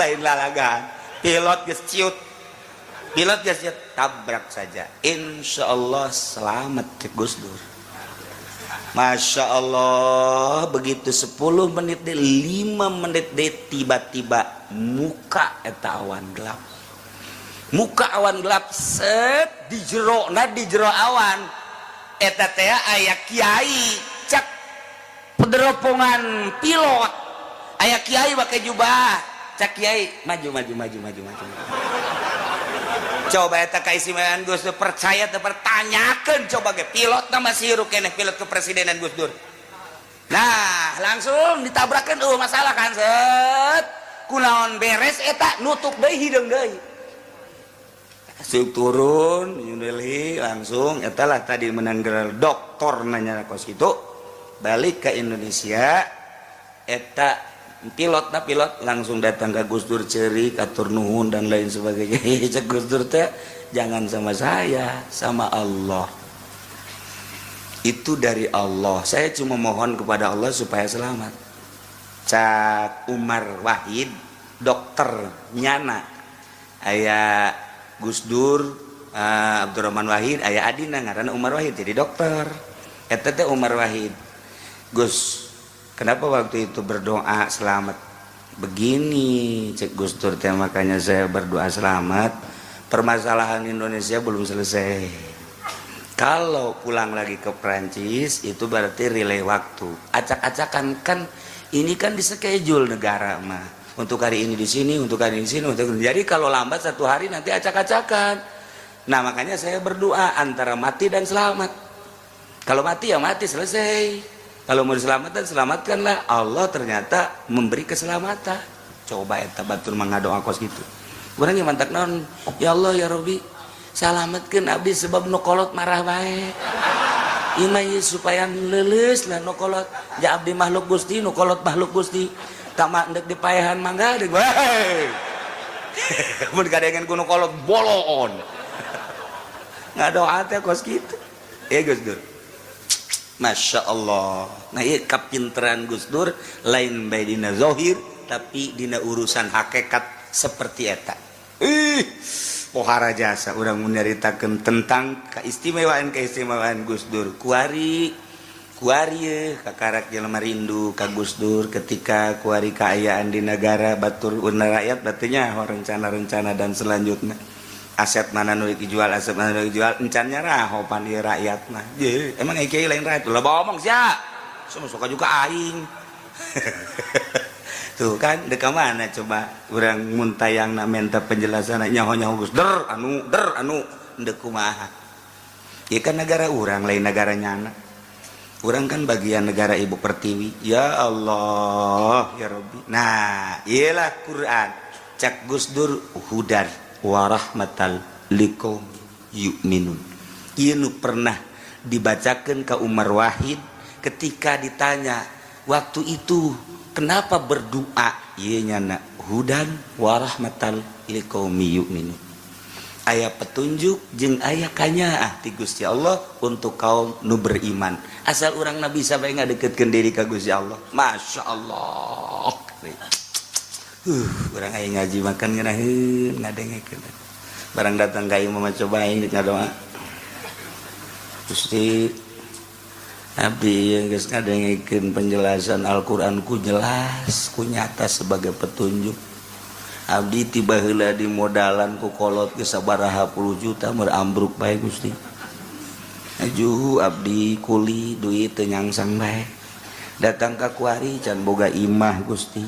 Lain lalagan, pilot geus ciut. Pilot geus ciut, tabrak saja. Insya Allah selamat cek Gus Dur. Masya Allah, begitu 10 menit deh, 5 menit deh, tiba-tiba muka eta awan gelap. Muka awan gelap, set di jero, nah di jero awan. Eta teh aya kiai, cak pederopongan pilot. Aya kiai pakai jubah, cak kiai maju maju maju maju maju. Coba eta kaistimewaan Gus Dur, percaya teu pertanyakeun coba ge pilot na masih hirup keneh pilot kepresidenan Gus Dur. Nah, langsung ditabrakeun eueuh masalah kan set. Kunaon beres eta nutup deui hideung deui. Langsung turun New Delhi langsung eta lah tadi menang gelar doktor nanya kos kitu. Balik ke Indonesia eta pilot na pilot langsung datang ke Gus Dur cerik atur nuhun dan lain sebagainya. Cek Gus Dur teh jangan sama saya, sama Allah. Itu dari Allah, saya cuma mohon kepada Allah supaya selamat. Cak Umar Wahid dokter nyana aya Gus Dur, Abdurrahman Wahid aya adina ngaranna Umar Wahid jadi dokter eta teh. Umar Wahid, "Gus, kenapa waktu itu berdoa selamat begini?" Cek Gus Dur teh, "Makanya saya berdoa selamat, permasalahan Indonesia belum selesai. Kalau pulang lagi ke Prancis itu berarti relay waktu, acak-acakan kan. Ini kan di schedule negara mah untuk hari ini di sini, untuk hari ini di sini, untuk jadi kalau lambat satu hari nanti acak-acakan. Nah, makanya saya berdoa antara mati dan selamat. Kalau mati ya mati, selesai. Kalau mau diselamatkan, selamatkanlah." Allah ternyata memberi keselamatan. Coba eta batur mangadoa kos gitu. Urang yang mantak naon? "Ya Allah, ya Robi, selamatkan abdi sebab nu kolot marah bae. Ima ieu supaya leuleus lah nu kolot. Ja abdi makhluk Gusti, nu kolot makhluk Gusti. Tak mak ndek dipaehan mangga deuk wae." Mun kadengen ku nu kolot boloon. Ngadoa teh kos kitu. Ya Gus Dur. Masya Allah. Nah, ieu kapinteran Gus Dur lain bae dina zahir tapi dina urusan hakikat seperti eta. Ih, pohara jasa urang menyaritakeun tentang keistimewaan-keistimewaan Gus Dur. Kuari kuari kakarak jelema rindu ka Gus Dur ketika kuari kaayaan di negara batur una rakyat batunya rencana-rencana dan selanjutnya, aset mana nu dijual, aset mana nu dijual, encan nyaraho pan ieu rakyat mah. Ye, emang kiai lain rakyat lah ngomong sia. Semua suka juga aing. Tuh kan deka mana coba urang mun tayang na minta penjelasan nyaho-nyaho Gus Der anu der anu ndek kumaha. Ya kan negara urang lain negara nyana. Urang kan bagian negara Ibu Pertiwi. Ya Allah, ya Rabbi. Nah, iyalah Quran. Cak Gus Dur hudan warahmatal liqaum yu'minun. Ieu nu pernah dibacakan ke Umar Wahid ketika ditanya waktu itu kenapa berdoa, ieu nyana hudan warahmatal liqaumi yu'minun, aya petunjuk jeung aya kanyaah ti Gusti Allah untuk kaum nu beriman, asal urang nabi bisa bae ngadeukeutkeun diri ka Gusti Allah. Masya Allah, urang aya ngaji makan ngeunaheun ngadengekeun. Barang datang ka imah mah coba aing ngadoa, "Gusti, abdi yang geus ngadengekeun penjelasan Al-Qur'an ku jelas ku nyata sebagai petunjuk. Abdi tiba heula di modalan ku kolot geus sabaraha puluh juta meur ambruk bae. Gusti, ajuh abdi kuli duit teu nyangsang bae. Datang ka kuari can boga imah. Gusti,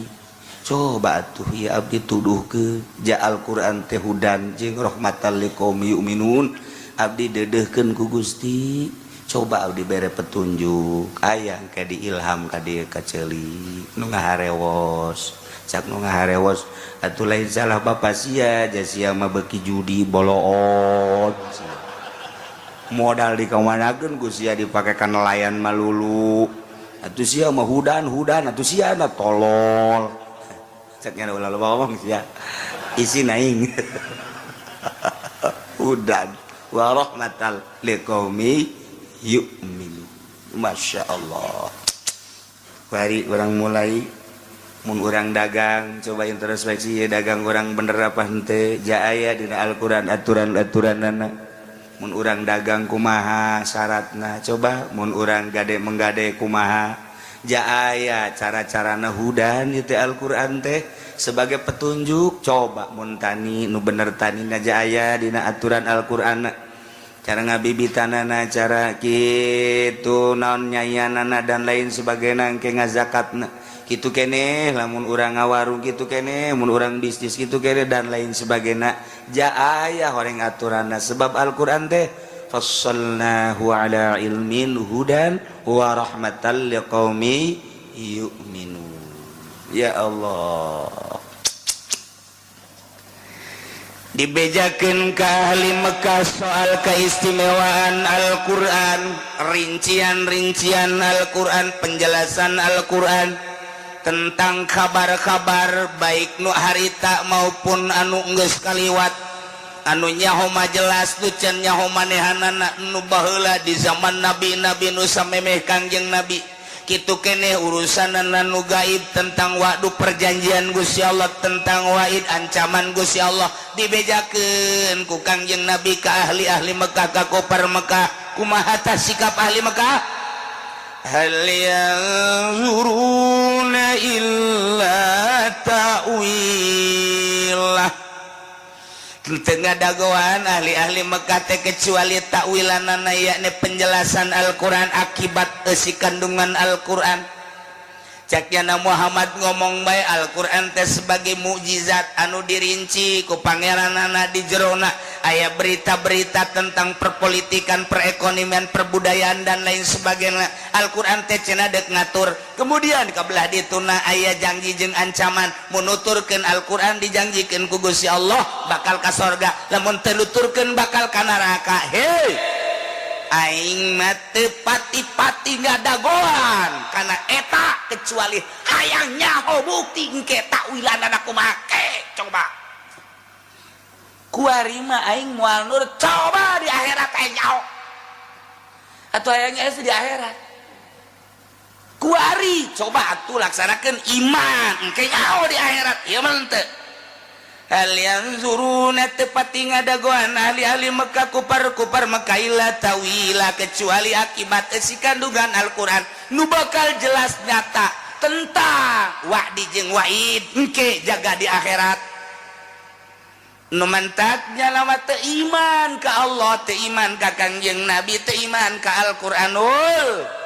coba atuh ya abdi tuduh ke ja Al-Qur'an teh hudan jeung rahmatan liqaumi yu'minun. Abdi dedehkeun ku Gusti, coba abdi bere petunjuk." Aya ke diilham ka dieu ka ceuli nu ngaharewos. Cak nu ngaharewos, "Atuh lain salah bapak sia, ja sia mah beuki judi boloon, modal dikamanakeun ku sia dipake ka nelayan malulu. Atuh sia mah hudan hudan, atuh sia na tolol." Cek nya ulah loba ngomong sia, isi naing hudan warahmatal liqaumi yu'minu. Masya Allah. Bari urang mulai, mun urang dagang, coba introspeksi ya, dagang urang bener apa henteu. Ja aya dina Al-Qur'an aturan-aturanana. Mun urang dagang kumaha syaratna? Coba mun urang gade menggade kumaha? Ja aya cara-carana hudan itu Al-Qur'an teh sebagai petunjuk. Coba mun tani, nu bener tani ja aya dina aturan Al-Qur'an, cara ngabibitanana, cara kitu naon nyayanana, dan lain sebagainya, ke ngazakatna gitu kene. Lamun urang ngawarung gitu kene, mun urang bisnis gitu kene, dan lain sebagainya, ja aya horeng aturanna, sebab Al-Qur'an teh fassalnahu ala ilmin hudan wa rahmatan liqaumi yu'minun. Ya Allah, dibejakeun ka ahli Mekah soal keistimewaan Al-Quran, rincian-rincian Al-Quran, penjelasan Al-Quran tentang kabar-kabar, baik nu harita maupun anu geus kaliwat, anu nyaho mah jelas, nu can nyaho manehanana, nu baheula di zaman nabi-nabi, nu samemeh Kangjeng Nabi kitu keneh, urusan nu gaib tentang waktu perjanjian Gusti Allah, tentang waid ancaman Gusti Allah, dibejakeun ku Kangjeng Nabi ka ahli-ahli Mekah, ka kufar Mekah. Kumaha tah sikap ahli Mekah? Hal yanzuruna illa ta'wilah. Teu ngadagoan ahli-ahli Mekah teh kecuali takwilanana, yakni penjelasan Al-Qur'an, akibat eusi kandungan Al-Qur'an. Caknyana Muhammad ngomong bae, Al-Qur'an teh sebagai mukjizat anu dirinci ku pangeranana, di jerona aya berita-berita tentang perpolitikan, perekonomian, perbudayaan, dan lain sebagainya. Al-Qur'an teh cenah dek ngatur. Kemudian kabelah dituna aya janji jeung ancaman, mun nuturkeun Al-Qur'an dijanjikeun ku Gusti Allah bakal ka sorga, lamun teu nuturkeun bakal ka neraka. Hei, aing mah teu pati-pati ngadagoan karena eta, kecuali hayang nyaho bukti engke takwilanana kumaha. Coba kuari mah aing moal nur, coba di akhirat aing nyaho atau hayangnya di akhirat. Kuari coba atuh laksanakeun iman, engke nyaho di akhirat. Ieu mah henteu. Hal yanzuruna, tepati ngadagoan ahli-ahli Mekah, kufar-kufar Mekah, illa tawila, kecuali akibat isi kandungan Al-Qur'an nu bakal jelas nyata tentang wa'di jeung wa'id engke jaga di akhirat. Nu mantaknya lama teu iman ka Allah, teu iman ka Kangjeng Nabi, teu iman ka Al-Qur'anul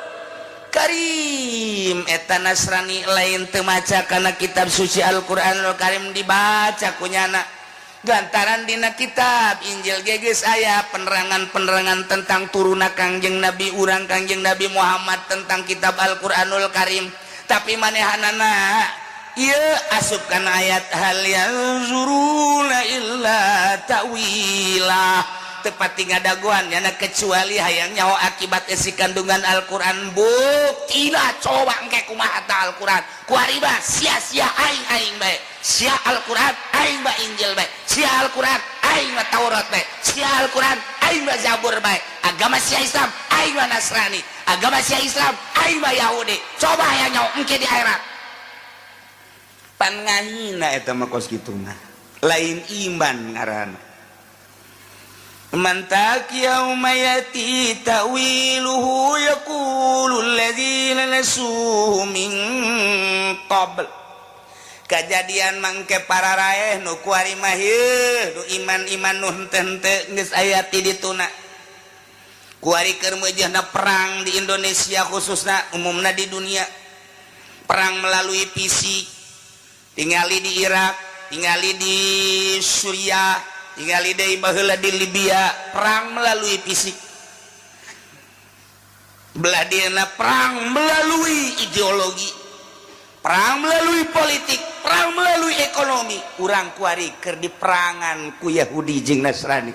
Karim. Eta Nasrani lain teu maca kana kitab suci Al-Qur'anul Karim, dibaca kunyana. Lantaran dina kitab Injil ge geus aya penerangan-penerangan tentang turuna Kangjeng Nabi urang, Kangjeng Nabi Muhammad, tentang kitab Al-Qur'anul Karim, tapi manehanana ieu asup kana ayat hal yanzuruna illa ta'wilah, tepati ngadagoan nyana kecuali hayang nyaho akibat isi kandungan Al-Qur'an. Buktina coba engke kumaha ta Al-Qur'an. Kuari mah sia-sia aing, aing bae sia Al-Qur'an, aing mah Injil bae sia Al-Qur'an, aing mah Taurat bae sia Al-Qur'an, aing mah Zabur bae. Agama sia Islam, aing mah Nasrani. Agama sia Islam, aing mah Yahudi. Coba hayang nyaho engke di akhirat. Pan ngahina eta mah. Kos kitu mah lain iman ngaranna. Mantak yauma yati ta'wiluhu yaqulu alladzina nasuhu min qabl. Kejadian mangke para raeh nu kuari mah nu iman-iman nu henteu-henteu geus aya ti dituna. Kuari keur meujeuhna perang di Indonesia khususna, umumna di dunia, perang melalui fisik. Tingali di Irak, tingali di Suriah, tingali deui baheula di Libya, perang melalui fisik. Belah dieuna perang melalui ideologi, perang melalui politik, perang melalui ekonomi. Urang kuari keur diperangan ku Yahudi jeung Nasrani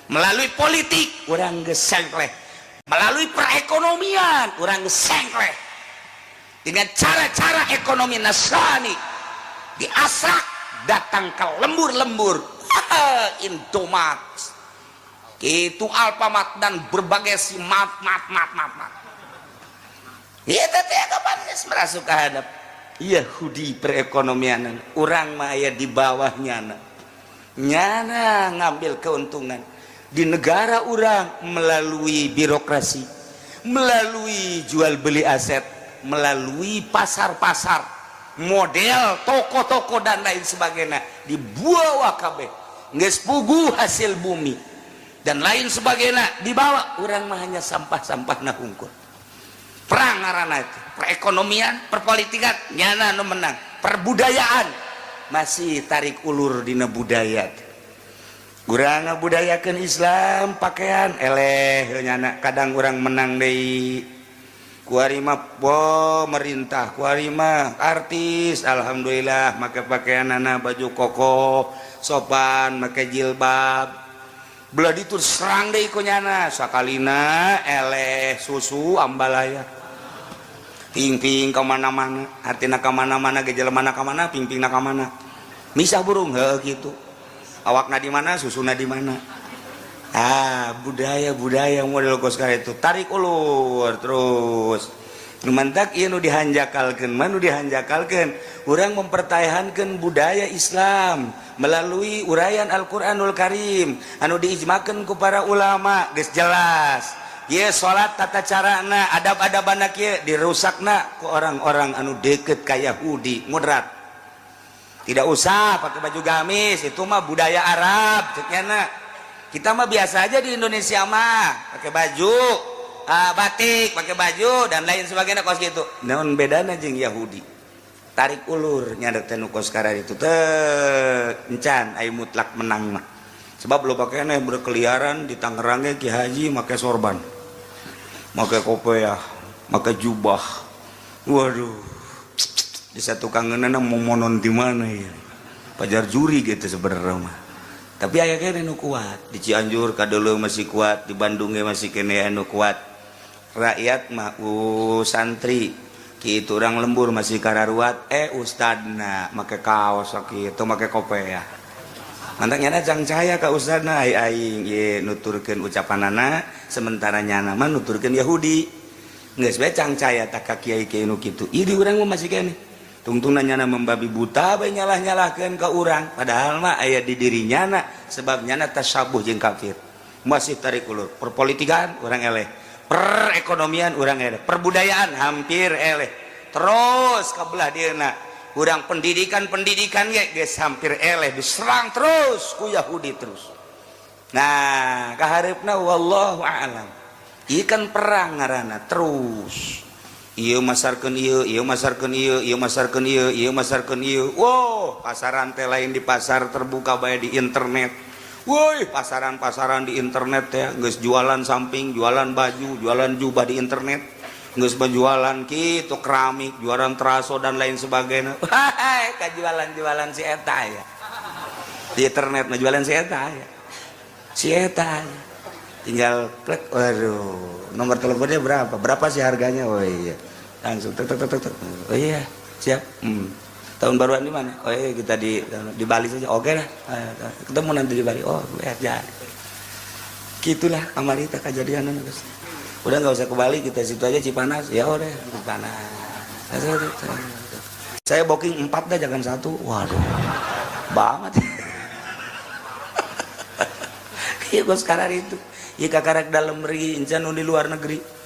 melalui politik. Urang geus sengkleh melalui perekonomian, urang geus sengkleh dengan cara-cara ekonomi Nasrani. Diasak datang ke lembur-lembur Indomaret itu, Alfamart, dan berbagai si mat mat mat mat mat. Ieu teh kapan geus merasuk ka hadap Yahudi. Perekonomian urang mah aya di bawah nyana. Nyana ngambil keuntungan di negara urang melalui birokrasi, melalui jual beli aset, melalui pasar-pasar model toko-toko dan lain sebagainya. Dibawa kabeh, geus puguh hasil bumi dan lain sebagainya dibawa. Urang mah hanya sampah-sampah. Nah, hungkul perang ngaranna itu. Perekonomian, perpolitikan nyana nu menang. Perbudayaan masih tarik ulur dina budaya. Urang ngabudayakeun Islam, pakaian eleh nyana. Kadang urang menang deui kuari mah pemerintah, kuari mah artis. Alhamdulillah, make pakaian anak baju koko sopan, make jilbab. Belah ditu serang deui ku nyana. Sakalina eleh susu ambalaya, ping-ping ka mana-mana, artina ka mana-mana, gejala mana ka mana, ping-ping ka mana, misah burung heuh gitu. Awakna di mana, susuna di mana. Ah, budaya budaya model kos itu tarik ulur terus. Mantak ieu nu dihanjakalkeun mah, nu dihanjakalkeun urang mempertahankan budaya Islam melalui uraian Al-Qur'anul Karim anu diijmakeun ku para ulama. Geus jelas ye salat, tata carana, adab-adabana kieu dirusakna ku orang-orang anu deket ka Yahudi moderat. Tidak usah pakai baju gamis, itu mah budaya Arab cek nyana. Kita mah biasa aja di Indonesia mah, pakai baju batik, pakai baju dan lain sebagainya kos gitu. Naon bedana jeung Yahudi? Tarik ulur nyadar teh nu kos itu teh encan aya mutlak menang mah, sebab lo pakaian berkeliaran di Tangerang. Ki Haji make sorban, make kopiah, make jubah. Waduh, di satu kangenan mau monon di mana ya pajar juri gitu sebenarnya mah. Tapi aya keneh nu kuat di Cianjur kadeuleung, masih kuat di Bandung ge, masih keneh anu kuat. Rakyat mah santri kitu, urang lembur masih kararuat. Eh, ustadna make kaos kitu, make kopiah. Mantak nyana cangcaya ka ustadna, ai aing ye nuturkeun ucapanana, sementara nyana mah nuturkeun Yahudi. Geus bae cangcaya tak ka kiai-kiai nu kitu. Ieu di urang mah masih keneh tungtungna nyana membabi buta bae, nyalah-nyalahkeun ka urang, padahal mah aya di diri nyana, sebab nyana tasabuh jeung kafir. Masih tarik ulur. Perpolitikan urang eleh, perekonomian urang eleh, perbudayaan hampir eleh terus ka belah dieuna urang. Pendidikan, pendidikan ge geus hampir eleh, diserang terus ku Yahudi terus. Nah, kahareupna wallahu a'lam. Ieu kan perang ngaranna terus. Ieu masarkeun ieu, ieu masarkeun ieu, ieu masarkeun ieu, ieu masarkeun ieu. Wow, pasaran teh lain di pasar terbuka bae, di internet. Woi, pasaran-pasaran di internet teh geus jualan samping, jualan baju, jualan jubah di internet. Geus berjualan kitu keramik, jualan teraso dan lain sebagainya. Wah, kajualan-jualan si eta ya. Di internet mah jualan si eta ya. Si eta ya. Tinggal klik, waduh, nomor teleponnya berapa? Berapa sih harganya? Oh iya. Langsung tek tek tek tek. Oh iya, siap. Tahun baruan di mana? Oh iya, kita di Bali saja. Oke lah. Ketemu nanti di Bali. Oh, ya jadi. Gitulah kamari teh kejadian, guys. Udah nggak usah ke Bali, kita situ aja Cipanas. Ya udah, Cipanas. Saya booking empat dah, jangan satu. Waduh. Banget. Iya, gua sekarang itu. Iya, kakarak dalam negeri, encan di luar negeri.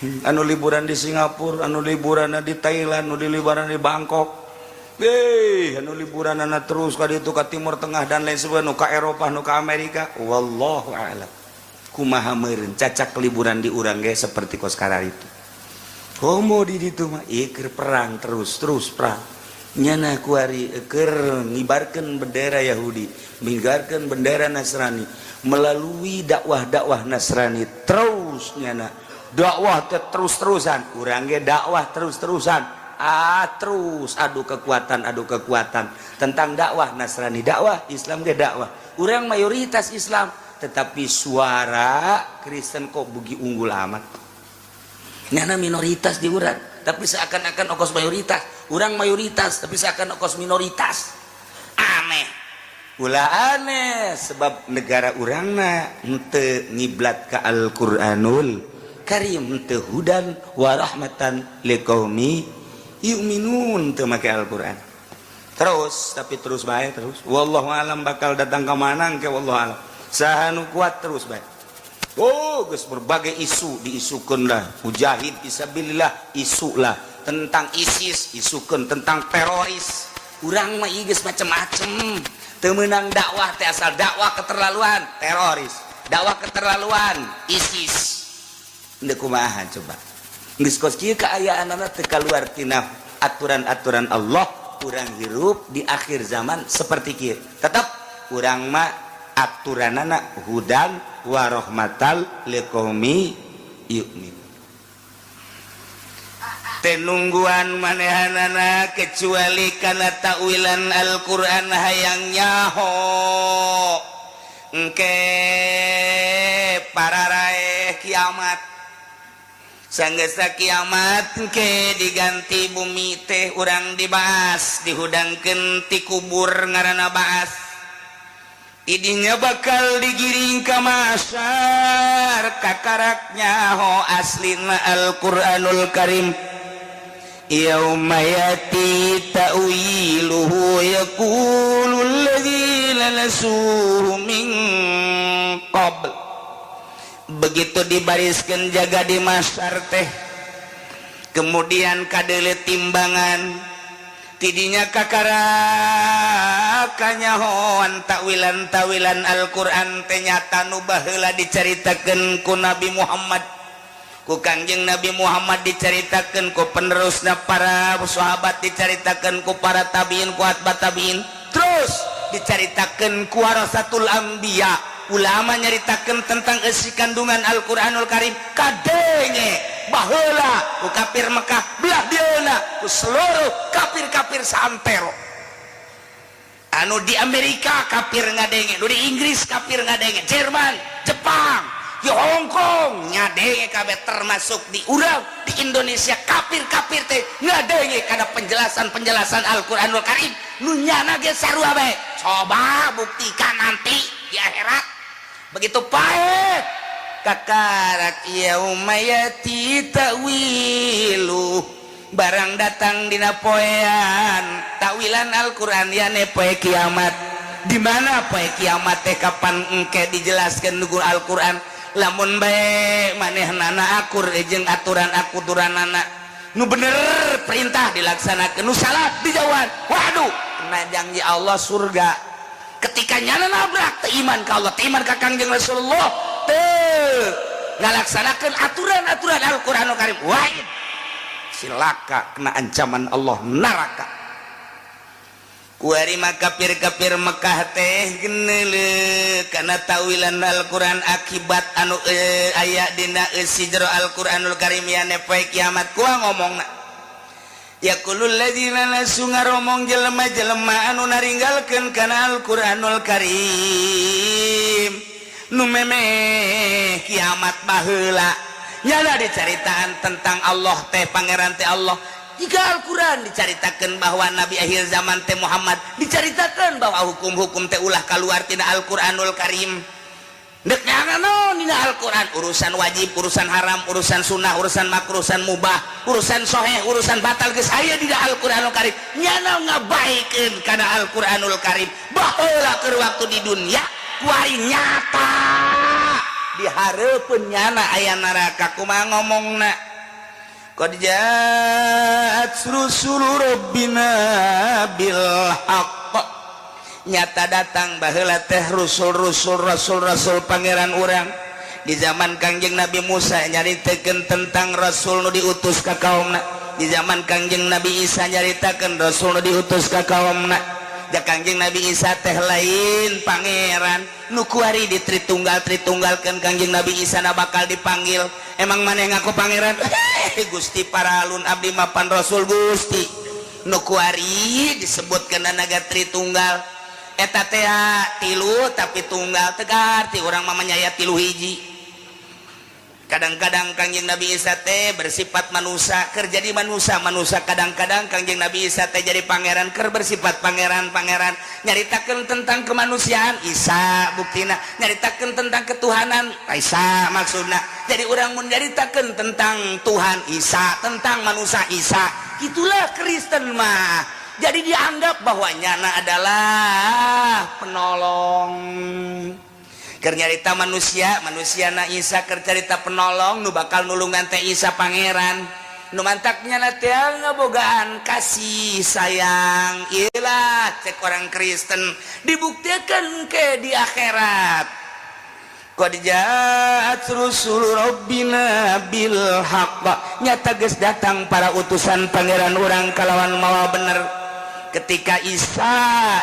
Anu liburan di Singapura, anu liburan di Thailand, anu liburan di Bangkok. Eh, anu liburan anak terus ka ditu ka Timur Tengah dan lain sebagainya, nu ka Eropa, nu ka Amerika. Wallahu a'lam. Kumaha meureun cacak liburan di urang ge seperti kos itu. Komo di ditu mah ieu keur perang terus, terus perang. Nyana kuari keur ngibarkeun bendera Yahudi, ngibarkeun bendera Nasrani melalui dakwah-dakwah Nasrani terus. Nyana dakwah terus-terusan, urang ge dakwah terus-terusan. Ah, terus adu kekuatan tentang dakwah Nasrani dakwah, Islam ge dakwah. Urang mayoritas Islam, tetapi suara Kristen kok bugi unggul amat. Nyana minoritas di urang, tapi seakan-akan okos mayoritas. Urang mayoritas, tapi seakan okos minoritas. Aneh, ulah aneh, sebab negara urangna henteu ngiblat ke Al-Qur'anul. Karim teu hudan wa rahmatan liqaumi yu'minun, teu make Al-Qur'an terus, tapi terus bae terus. Wallahu alam bakal datang ke mana ke, wallahu alam. Saha nu kuat terus bae. Oh, geus berbagai isu diisukeun lah, mujahid fisabilillah isu lah, tentang ISIS isukeun, tentang teroris. Urang mah ieu geus macem-macem. Teu meunang dakwah teh, asal dakwah keterlaluan teroris, dakwah keterlaluan ISIS. Henteu kumaha coba? Geus kos kieu kaayaanana, teu kaluar tina aturan-aturan Allah. Urang hirup di akhir zaman seperti kieu, tetap urang mah aturanana hudan warahmatal liqaumi yu'min. Tenungguan manehanana kecuali karena takwilan Al-Qur'an. Hayang nyaho engke para raeh kiamat, sanggesa kiamat engke diganti bumi teh, urang dibahas, dihudangkeun ti kubur, ngaranna baas. Idinya bakal digiring ke mahsyar, kakarak nyaho aslina Al-Qur'anul Karim. Yauma yati ta'wiluhu yaqulu alladzina nasuhu min qabl. Begitu dibariskan jaga di mahsyar teh, kemudian kadele timbangan, tidinya kakara kanyahoan takwilan tawilan Al-Qur'an teh nyata nu baheula dicaritakeun ku Nabi Muhammad, ku Kangjeng Nabi Muhammad, diceritakan ku penerusna para sahabat, diceritakan ku para tabiin, ku atba tabiin, terus diceritakan ku warasatul anbiya. Ulama nyaritakan tentang isi kandungan Al-Qur'anul Karim, kadenge baheula ku kafir Mekah, belah dieuna ku seluruh kafir-kafir saantero. Anu di Amerika kafir ngadenge, nu di Inggris kafir ngadenge, Jerman, Jepang, di Hong Kong ngadenge kabeh, termasuk di urang di Indonesia kafir-kafir teh ngadenge kana penjelasan-penjelasan Al-Qur'anul Karim nu nyana ge sarua bae. Coba buktikan nanti di akhirat. Begitu paeh kakarak yauma yati ta'wilu, barang datang dina poean takwilan Al-Qur'an, yane poe kiamat. Di mana poe kiamat teh kapan engke dijelaskan nugu Al-Qur'an. Lamun bae manehnana akur jeung aturan aturanana, nu bener perintah dilaksanakan, nu salah dijauhan, waduh, kena janji Allah surga. Ketika nyana nabrak, teu iman ka Allah, teu iman ka Kangjeng Rasulullah, teu ngalaksanakeun aturan-aturan Al-Qur'anul Karim, waid, silaka, kena ancaman Allah, neraka. Kuari mah kafir-kafir Mekah teh geneule kana tawilan Al-Qur'an, akibat anu aya dina eusi jero Al-Qur'anul Karim, yane poe kiamat. Kuah ngomongna, yaqulul ladzina nasu, ngaromong jelema-jelema anu naringgalkeun kana Al-Qur'anul Karim, nu memeh kiamat baheula. Nyana dicaritaan tentang Allah teh, pangeran teh Allah. Jika Al-Quran dicaritakan bahwa Nabi akhir zaman teh Muhammad, dicaritakan bahwa hukum-hukum teh ulah keluar tina Al-Quranul Karim. Dek naon dina Al-Quran, urusan wajib, urusan haram, urusan sunnah, urusan makruh, urusan mubah, urusan soheh, urusan batal, geus aya dina Al-Quranul Karim. Nyana ngabaikeun kana Al-Quranul Karim baheula keur waktu di dunia, kuari nyata di hareupeun nyana aya neraka, kumaha ngomongna? Qad ja'at rusulu rabbina bil haqq, nyata datang baheula teh rusul-rusul, rasul-rasul pangeran urang. Di zaman Kangjeng Nabi Musa nyaritakeun tentang rasul nu diutus ka kaumna. Di zaman Kangjeng Nabi Isa nyaritakeun rasul nu diutus ka kaumna. Da Kangjeng Nabi Isa teh lain pangeran nu kuari di Tritunggal Tritunggalkeun. Kangjeng Nabi Isa na bakal dipanggil, "Emang maneh ngaku pangeran?" "Eh, Gusti, paralun, abdi mapan rasul Gusti." Nu kuari disebutkeun naga Tritunggal eta teh tilu tapi tunggal, tegar ti urang mah nyaya tilu hiji. Kadang-kadang Kangjeng Nabi Isa teh bersifat manusia, keur jadi manusia manusia. Kadang-kadang Kangjeng Nabi Isa teh jadi pangeran, keur bersifat pangeran pangeran. Nyaritakeun tentang kemanusiaan Isa, buktina nyaritakeun tentang ketuhanan Isa. Maksudna jadi urang mun nyaritakeun tentang Tuhan Isa, tentang manusia Isa. Itulah Kristen mah. Jadi dianggap bahwa nyana adalah penolong. Keur nyarita manusia manusia na Isa, keur carita penolong nu bakal nulungan teh Isa pangeran. Nu mantaknya na teh ngabogaan kasih sayang. Iyalah cek orang Kristen, dibuktikan ke di akhirat. Qad ja'at rusul rabbina bil haqq, nyata geus datang para utusan pangeran urang kalawan mawa bener. Ketika Isa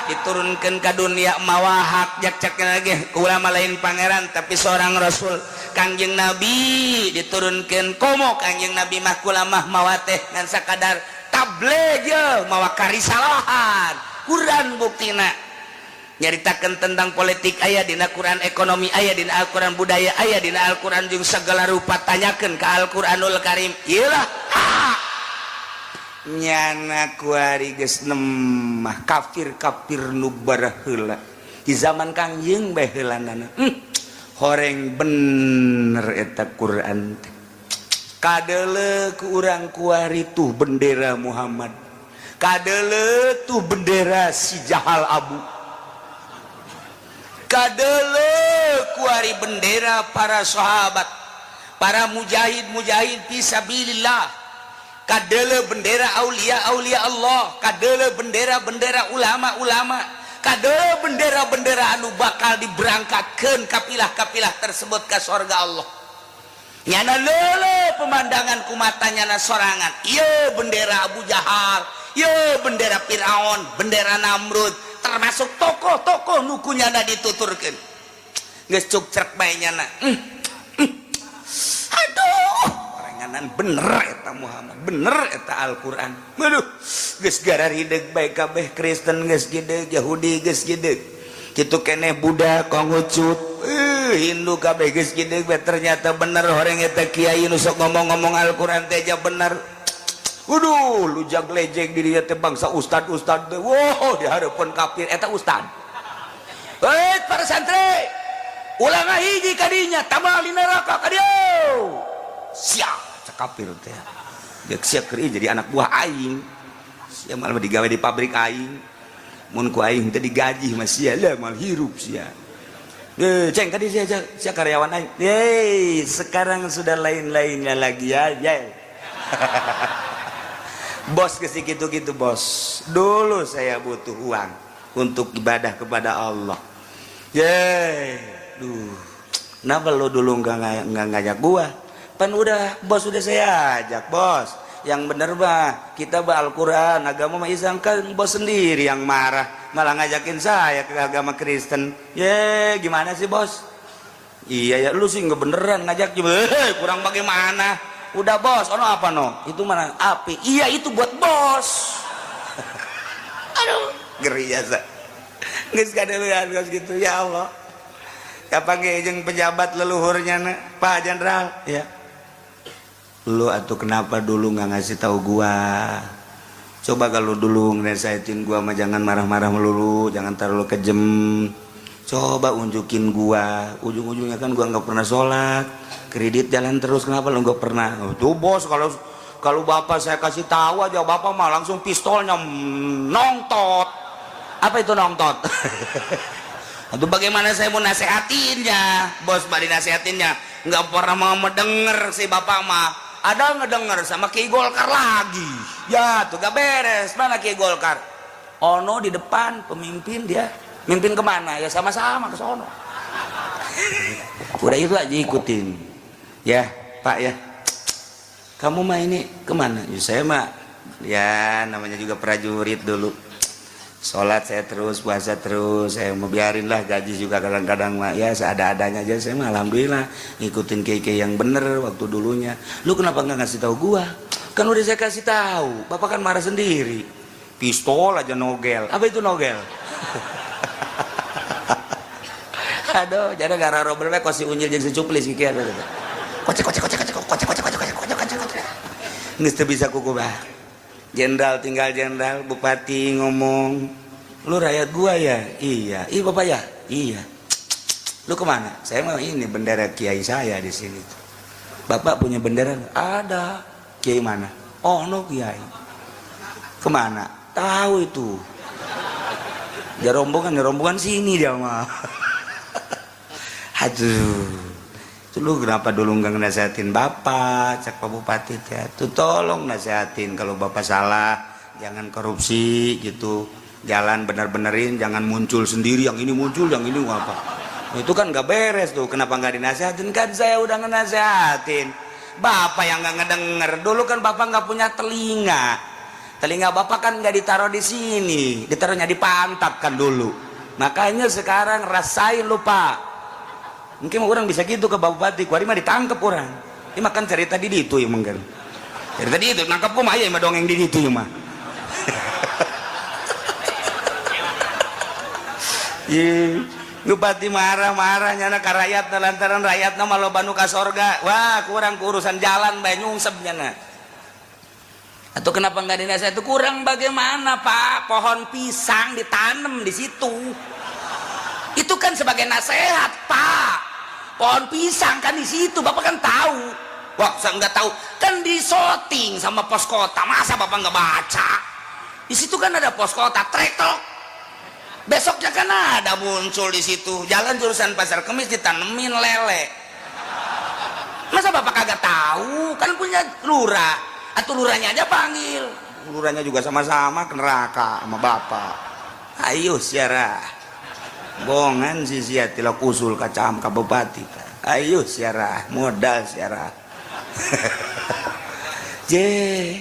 diturunkan ke dunia mawa hak, jak lagi ulama lain pangeran tapi seorang rasul. Kangjeng Nabi diturunkan, komo Kangjeng Nabi mah kulamah mawa teh ngan sakadar tabligh, mawa karisalahan. Quran buktina nyaritakan tentang politik aya dina Quran, ekonomi aya dina Al-Quran, budaya aya dina Al-Quran, jeung segala rupa tanyakan ke Al-Quranul Karim. Iyalah nyana kuari geus nemah kafir-kafir nu baraheula di zaman Kangjeng bae heulanana. Horeng bener eta Quran teh. Kadeuleu ku urang kuari tuh bendera Muhammad, kadeuleu tuh bendera si Jahal Abu, kadeuleu kuari bendera para sahabat, para mujahid-mujahid fisabilillah, kadeuleu bendera aulia aulia Allah, kadeuleu bendera-bendera ulama-ulama, kadeuleu bendera-bendera anu bakal diberangkatkan kapilah-kapilah tersebut ke sorga Allah. Nyana leuleuh pemandangan ku mata nyana sorangan. Ieu bendera Abu Jahal, ieu bendera Fir'aun, bendera Namrud, termasuk tokoh-tokoh nu ku nyana dituturkeun. Geus cuk crek bae nyana. Aduh, oranganan bener eta Muhammad, bener eta Al-Qur'an. Aduh, geus gararideg bae kabeh. Kristen geus gideg, Yahudi geus gideg, kitu keneh Buddha, Konghucut, Hindu kabeh geus gideg bae. Ternyata bener horeng eta kiai nu sok ngomong-ngomong Al-Qur'an teh aja bener. Waduh, lu jag lejek di dieu teh bangsa ustad-ustad teh. Wow, di hareupeun kafir eta ustad. Hei, para santri, ulah ngahiji kadinya, tambah di neraka ka dieu. Siap, cek kafir teh. Dia siap keur jadi anak buah aing. Sia malah digawe di pabrik aing. Mun ku aing teh digaji mah sia lah mal hirup sia. Eh, ceng tadi sia, sia karyawan aing. Yeay, sekarang sudah lain-lainnya lagi ya, ya. Bos ke gitu-gitu bos. Dulu saya butuh uang untuk ibadah kepada Allah. Yeay, duh. Kenapa lo dulu nggak ngajak gua? Pan udah bos, udah saya ajak bos. Yang bener bah, kita bah Al-Quran, agama mah Islam. Kan bos sendiri yang marah, malah ngajakin saya ke agama Kristen. Ye, gimana sih, bos? Iya ya, lu sih nggak beneran ngajak juga. Eh, kurang bagaimana? Udah bos, ono apa no? Itu mana api? Iya, itu buat bos. Aduh, ngeri jasa. Geus kadeuleuan geus gitu ya Allah. Kapan ge jeung pejabat leluhurnya na, Pak Jenderal ya. Lu atau kenapa dulu nggak ngasih tahu gua? Coba kalau dulu ngerasain gua mah jangan marah-marah melulu, jangan terlalu kejem. Coba unjukin gua, ujung-ujungnya kan gua nggak pernah sholat, kredit jalan terus, kenapa lu nggak pernah? Oh, tuh bos, kalau kalau bapak saya kasih tahu aja, bapak mah langsung pistolnya nongtot. Apa itu nongtot? Itu bagaimana saya mau nasehatinnya, bos? Bari nasehatinnya nggak pernah mau mendengar si bapak mah. Ada ngedenger sama Ki Golkar lagi ya, tuh gak beres. Mana Ki Golkar? Ono di depan, pemimpin dia. Mimpin kemana ya? Sama-sama ke sono. Udah itu aja ikutin ya, Pak ya. Kamu mah ini kemana ya? Saya mah ya namanya juga prajurit dulu, sholat saya terus, puasa terus. Saya mau biarin lah, gaji juga kadang-kadang mah ya seada-adanya aja. Saya mah alhamdulillah ngikutin kiai yang bener waktu dulunya. Lu kenapa nggak ngasih tahu gua? Kan udah saya kasih tahu, bapak kan marah sendiri, pistol aja nogel. Apa itu nogel? Aduh, jadi gara robel kok si unyil jeung si cuplis kieu. Kocek kocek kocek kocek kocek kocek kocek kocek kocek kocek kocek. Geus teu bisa kukuba. Jenderal tinggal jenderal, bupati ngomong, "Lu rakyat gua ya?" "Iya." "Iya bapak ya?" "Iya." "Lu kemana?" "Saya mau ini bendera kiai saya di sini." "Bapak punya bendera?" "Ada." "Kiai mana?" "Oh no kiai." "Kemana?" "Tahu itu." Ya rombongan, ya rombongan sini dia mah. Aduh. Itu lu kenapa dulu nggak nasehatin bapak, cak Pak Bupati ya. Tuh tolong nasehatin kalau bapak salah, jangan korupsi gitu. Jalan bener-benerin, jangan muncul sendiri, yang ini muncul, yang ini apa. Itu kan nggak beres tuh. Kenapa nggak dinasehatin? Kan saya udah ngenasehatin. Bapak yang nggak ngedenger. Dulu kan bapak nggak punya telinga. Telinga bapak kan nggak ditaruh di sini, ditaruhnya di pantat kan dulu. Makanya sekarang rasain lu pak. Mungkin orang bisa gitu ke Bapak Bupati, kuari mah ditangkep orang. Ini makan cerita di itu ya mungkin. Cerita di itu, nangkep kumaha ya mah dongeng di itu ya mah. Ye, bupati marah-marah nyana ka rakyat lantaran rakyatna mah loba nu ka sorga. Wah, kurang urusan jalan bae nyungsep nyana. Atau kenapa nggak dinasihat itu kurang bagaimana Pak? Pohon pisang ditanam di situ. Itu kan sebagai nasihat Pak. Pohon pisang kan di situ, Bapak kan tahu. Wah, saya nggak tahu. Kan disoting sama pos kota. Masa Bapak nggak baca? Di situ kan ada pos kota, trek-trok. Besoknya kan ada muncul di situ. Jalan jurusan Pasar Kemis ditanemin lele. Masa Bapak kagak tahu? Kan punya lurah. Atau lurahnya aja panggil. Lurahnya juga sama-sama ke neraka sama Bapak. Ayo siarah. Bongan sih sia tilak usul kacam ka bupati. Ayo siarah, modal siarah. Je.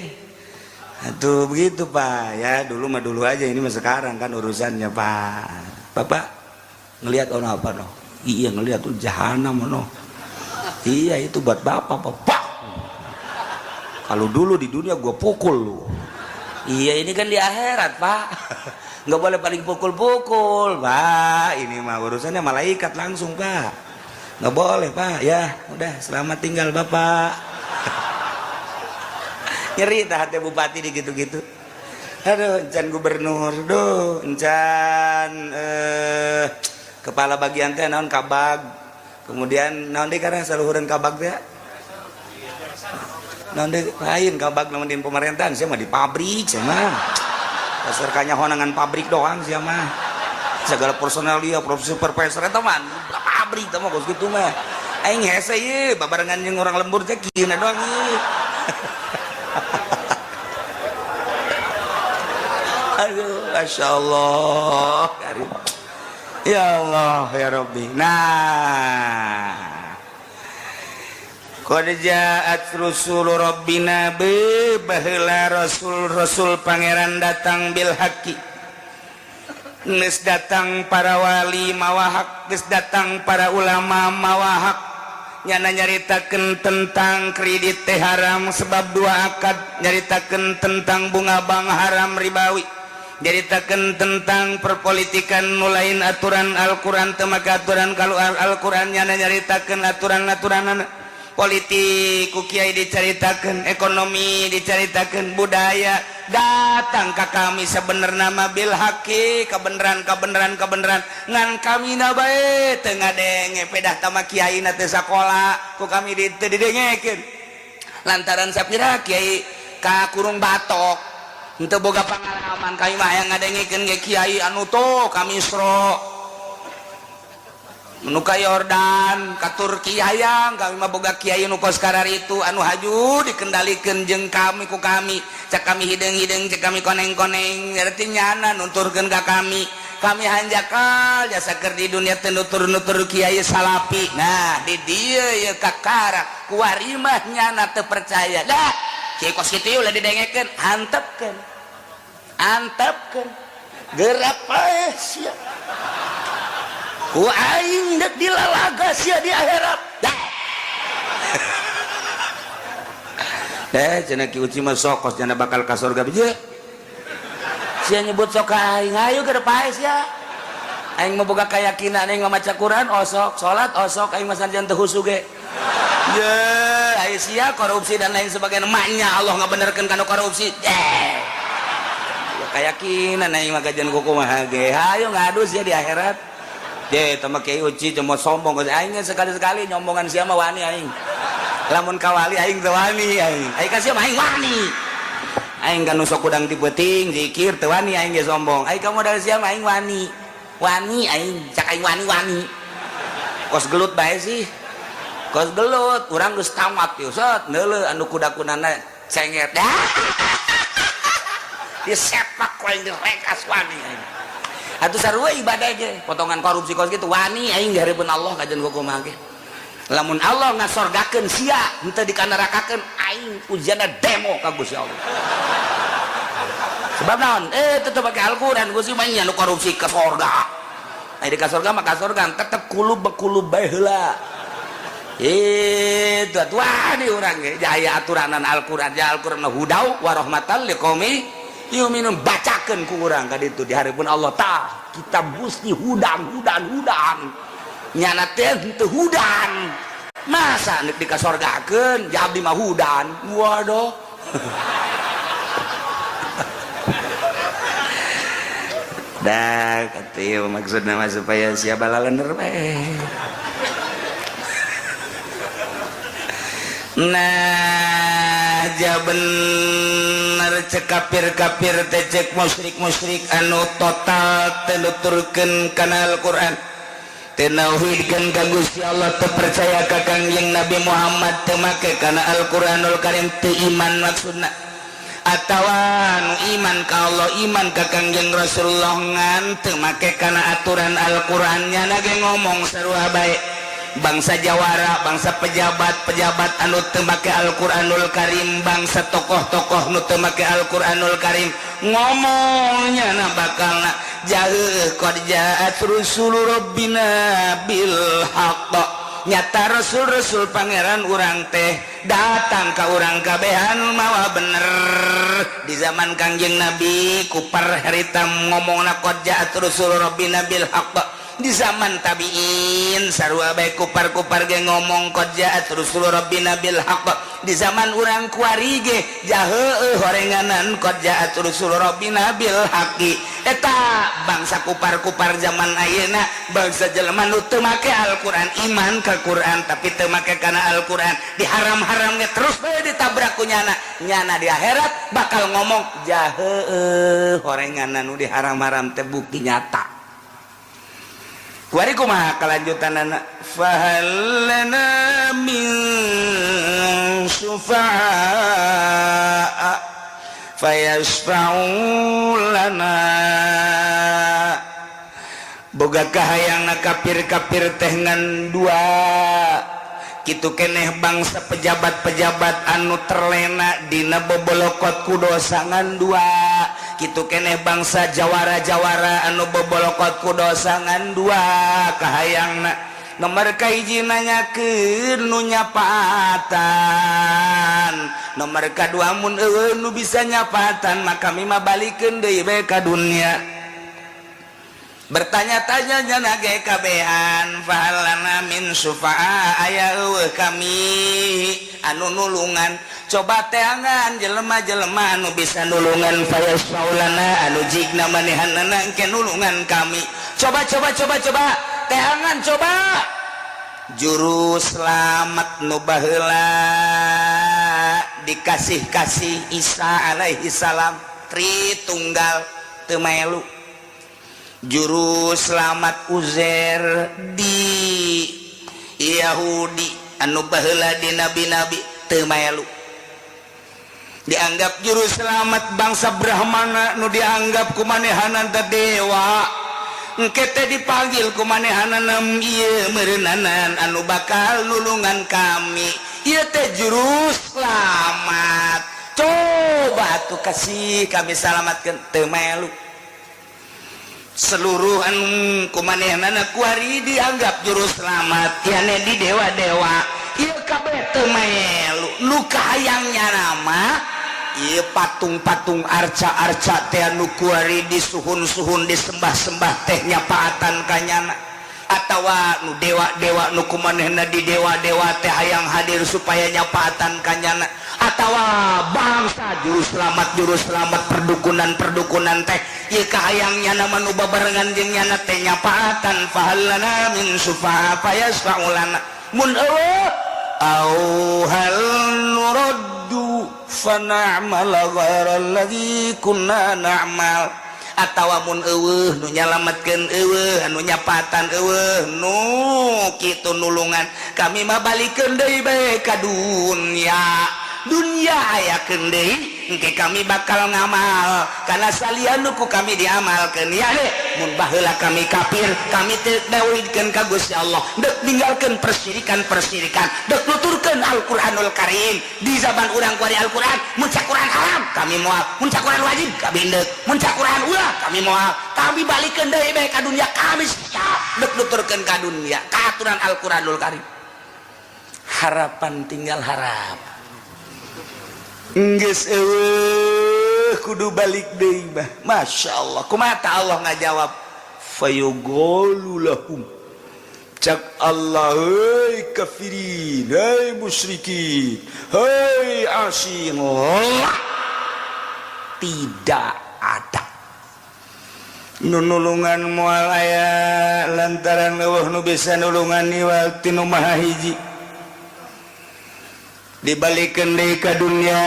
Tuh begitu Pak ya, dulu mah dulu aja, ini mah sekarang kan urusannya Pak. Bapak ngelihat ono apa no? Iya ngelihat tuh jahanam ono. Iya itu buat Bapak, Bapak. Kalau dulu di dunia gua pukul lu. Iya ini kan di akhirat Pak. Nggak boleh paling pukul-pukul Pak. Ini mah urusannya malaikat langsung Pak. Nggak boleh Pak. Ya udah selamat tinggal Bapak. Nyeri tah hati bupati di gitu-gitu. Aduh, encan gubernur, duh, encan kepala bagian teh naon kabag. Kemudian naon deui karena saluhureun kabag teh? Naon deui lain kabag naon di pemerintahan, sia mah di pabrik sia mah. Dasar kanya honangan pabrik doang sia mah. Segala personalia, supervisor eta mah pabrik teh mah kos kitu mah. Aing hese ieu babarengan jeung orang lembur teh kieu doang ieu. Aduh, Masya Allah. Ya Allah, ya Rabbi. Nah, qad ja'at rusulu rabbina bi baheula rasul-rasul pangeran datang bil haqi. Geus datang para wali mawa hak, geus datang para ulama mawa hak. Nyana nyaritakeun tentang kredit teh haram sebab dua akad, nyaritakeun tentang bunga bank haram ribawi, nyaritakeun tentang perpolitikan nu lain aturan Al-Qur'an teu make aturan kalau Al-Qur'an, nyana nyaritakeun aturan-aturan politik ku kiai dicaritakeun, ekonomi dicaritakeun, budaya datang ka kami sebenarnya mah bil haqi, kebenaran kebenaran kebenaran ngan kami na bae teu ngadenge pedah tama kiai na teu sakola ku kami teu didengekeun lantaran sapira kiai ka kurung batok henteu boga pengalaman. Kami mah hayang ngadengekeun ge kiai anu tuh ka Misro nu ka Yordan ka Turki, hayang kami mah boga kiai nu kos kararitu anu haju dikendalikeun jeung kami ku kami, cak kami hideung-hideung, cak kami koneng-koneng, berarti nyana nuturkeun ka kami. Kami hanjakal jasa keur di dunia teu nutur-nutur kiai salapi. Nah di dieu ye kakara kuari mah nyana teu percaya dah kiai kos kitu ulah didengekeun, antepkeun antepkeun gerak paeh sia ku aing dek dilalaga sia di akhirat dah. Eh cenah Ki Uci mah sokos cenah bakal ka surga biji sia nyebut sok ka aing, ayo ge paeh sia. Aing mah boga keyakinan, aing mah maca Quran osok, salat osok, aing mah sanajan teu khusyuk ge. Ye, ayo sia korupsi dan lain sebagainya, maknya Allah ngabenerkeun kana korupsi. Eh. Ya keyakinan aing mah kajian kumaha ge. Hayo ngadu sia di akhirat. Ye, tama Kiai Uci cuma sombong aing sekali-sekali nyombongan sia mah wani aing. Lamun kawali aing teu wani aing. Aing ka sia mah aing wani. Aing kan nu sok kudang ti peuting zikir teu wani aing ge sombong. Aing ka modal sia mah aing wani. Wani aing, cak aing wani-wani. Kos gelut bae sih. Kos gelut, urang geus tamat yeuh set neuleuh anu kuda-kudana cengek. Disepak ku aing, direkas, wani aing. Atuh sarua ibadah ge, potongan korupsi kos kitu wani aing di hareupeun Allah kajian kumaha ge. Lamun Allah ngasorgakeun sia, henteu dikanarakakeun, aing ujianna demo ka Gusti Allah. Sebab naon? Eh, tetep pake Al-Qur'an. Gusti mah nya nu korupsi ke sorga. Nah, di ka sorga mah ka sorga, tetep kulub bekulub bae heula. Itu wani urang ge jaya aturanan Al-Qur'an, ja Al-Qur'an hudau wa rahmatan liqaumi yuminun, bacakeun ku urang ka ditu di hareupeun Allah. Tah, kita Gusti hudang hudang hudang, nyana teh henteu hudan, masa nek dikasorgakeun ja abdi mah hudan. Waduh. Dah kata ieu maksudna mah supaya siapa lalender bae. Nah, ja bener cek kafir-kafir teh, cek musyrik-musyrik anu total teu nuturkeun kana Al-Qur'an, teu nauhidkeun ka Gusti Allah, teu percaya ka Kangjeng Nabi Muhammad, teu make kana Al-Qur'anul Karim, teu iman maksudna, atawa nu iman ka Allah, iman ka Kangjeng Rasulullah ngan teu make kana aturan Al-Qur'an, nyana ge ngomong sarua bae. Bangsa jawara, bangsa pejabat-pejabat anu teu make Al-Qur'anul Karim, bangsa tokoh-tokoh nu teu make Al-Qur'anul Karim, ngomongnya na bakalna jauh qad ja'at rusulu rabbina bil haqq, nyata rasul-rasul pangeran urang teh datang ka urang kabehan mawa bener. Di zaman Kangjeng Nabi kupar harita ngomongna qad ja'at rusulu rabbina bil haqq. Di zaman tabiin sarua bae, kupar-kupar ge ngomong qad ja'at rusulu rabbina bil haqq. Di zaman urang kuari ge jaheueuh horenganan qad ja'at rusulu rabbina bil haqqi. Eta bangsa kupar-kupar zaman ayeuna, bangsa jelema nu teu make Al-Qur'an, iman ka Qur'an tapi teu make kana Al-Qur'an, diharam-haram ge terus bae ditabrak ku nyana, nyana di akhirat bakal ngomong jaheueuh horenganan nu diharam-haram teh bukti nyata. Kuari kumaha kelanjutanana? Fahal lana min syufa'a fayashfa'u lana. Boga kahayang kafir-kafir teh ngan dua kitu keneh, bangsa pejabat-pejabat anu terlena dina bobolokot ku dosa ngan dua kitu keneh, bangsa jawara-jawara anu bobolokot ku dosa ngan dua kahayangna. Nomor kahiji nanyakeun nu nyapatan, nomor kadua mun eueuh nu bisa nyapatan maka kami mah balikeun deui bae ka dunia. Bertanya-tanya nyana ge kabehan, fahalana min syufa'a, aya eueuh kami anu nulungan? Coba teangan jelema-jelema anu bisa nulungan, fayasfaulana, anu jigna manehanana engke nulungan kami. Coba coba coba coba teangan, coba juru selamat nu baheula dikasih-kasih Isa alaihi salam Tritunggal teu maelu, juru selamat Uzair di Yahudi anu baheula di nabi-nabi teu maelu, dianggap juru selamat bangsa Brahmana nu dianggap kumanehanan teh dewa, engke teh dipanggil kumanehanan, ieu meureunnanan anu bakal nulungan kami, ieu teh juru selamat, coba tuh kasih kami selamatkeun, teu maelu. Seluruh anu kumanehanana kuari dianggap juru selamat yane di dewa-dewa ieu kabeh teu melu. Nu kahayangnya nama ieu patung-patung, arca-arca teh anu kuari disuhun-suhun, disembah-sembah teh nyapaatan kanyana. Atawa nu dewa-dewa nu kumanehna di dewa-dewa teh hayang hadir supaya nyapaatan kanyana, atawa bangsa juru selamat perdukunan-perdukunan teh ieu kahayang nyana mah nu babarengan jeung nyana teh nyapaatan. Fahal lana min syufa'a fayasfa'u lana. Mun euweuh, au hal nuraddu fana'mala ghaira alladzi kunna na'mal. Atawa mun euweuh nu nyalametkeun, euweuh anu nyapatan, euweuh nu kitu nulungan, kami mah balikeun deui bae ka dunya. Dunya ayakeun deui, engke kami bakal ngamal karena salian nu ku kami diamalkeun. Ya deh, mun baheula kami kafir, kami teu tauhidkeun ka Gusti Allah, deuk ninggalkeun persirikan-persirikan, deuk nuturkeun Al-Qur'anul Karim. Di zaman urang kuari Al-Qur'an, mun cak Quran haram kami moal, mun cak Quran wajib kami deuk, mun cak Quran ulah kami moal. Kami balikeun deui bae ka dunya, kami siap deuk nuturkeun ka dunya ka aturan Al-Qur'anul Karim. Harapan tinggal harap. Geus euweuh, kudu balik deui mah. Masya Allah, kumaha Allah ngajawab? Fayuqalu lahum, cak Allah, hei kafirin, hei musyrikin, hei asin, tidak ada nu nulungan, moal aya, lantaran euweuh nu bisa nulungan iwal ti nu maha hiji. Dibalikkeun deui ka dunia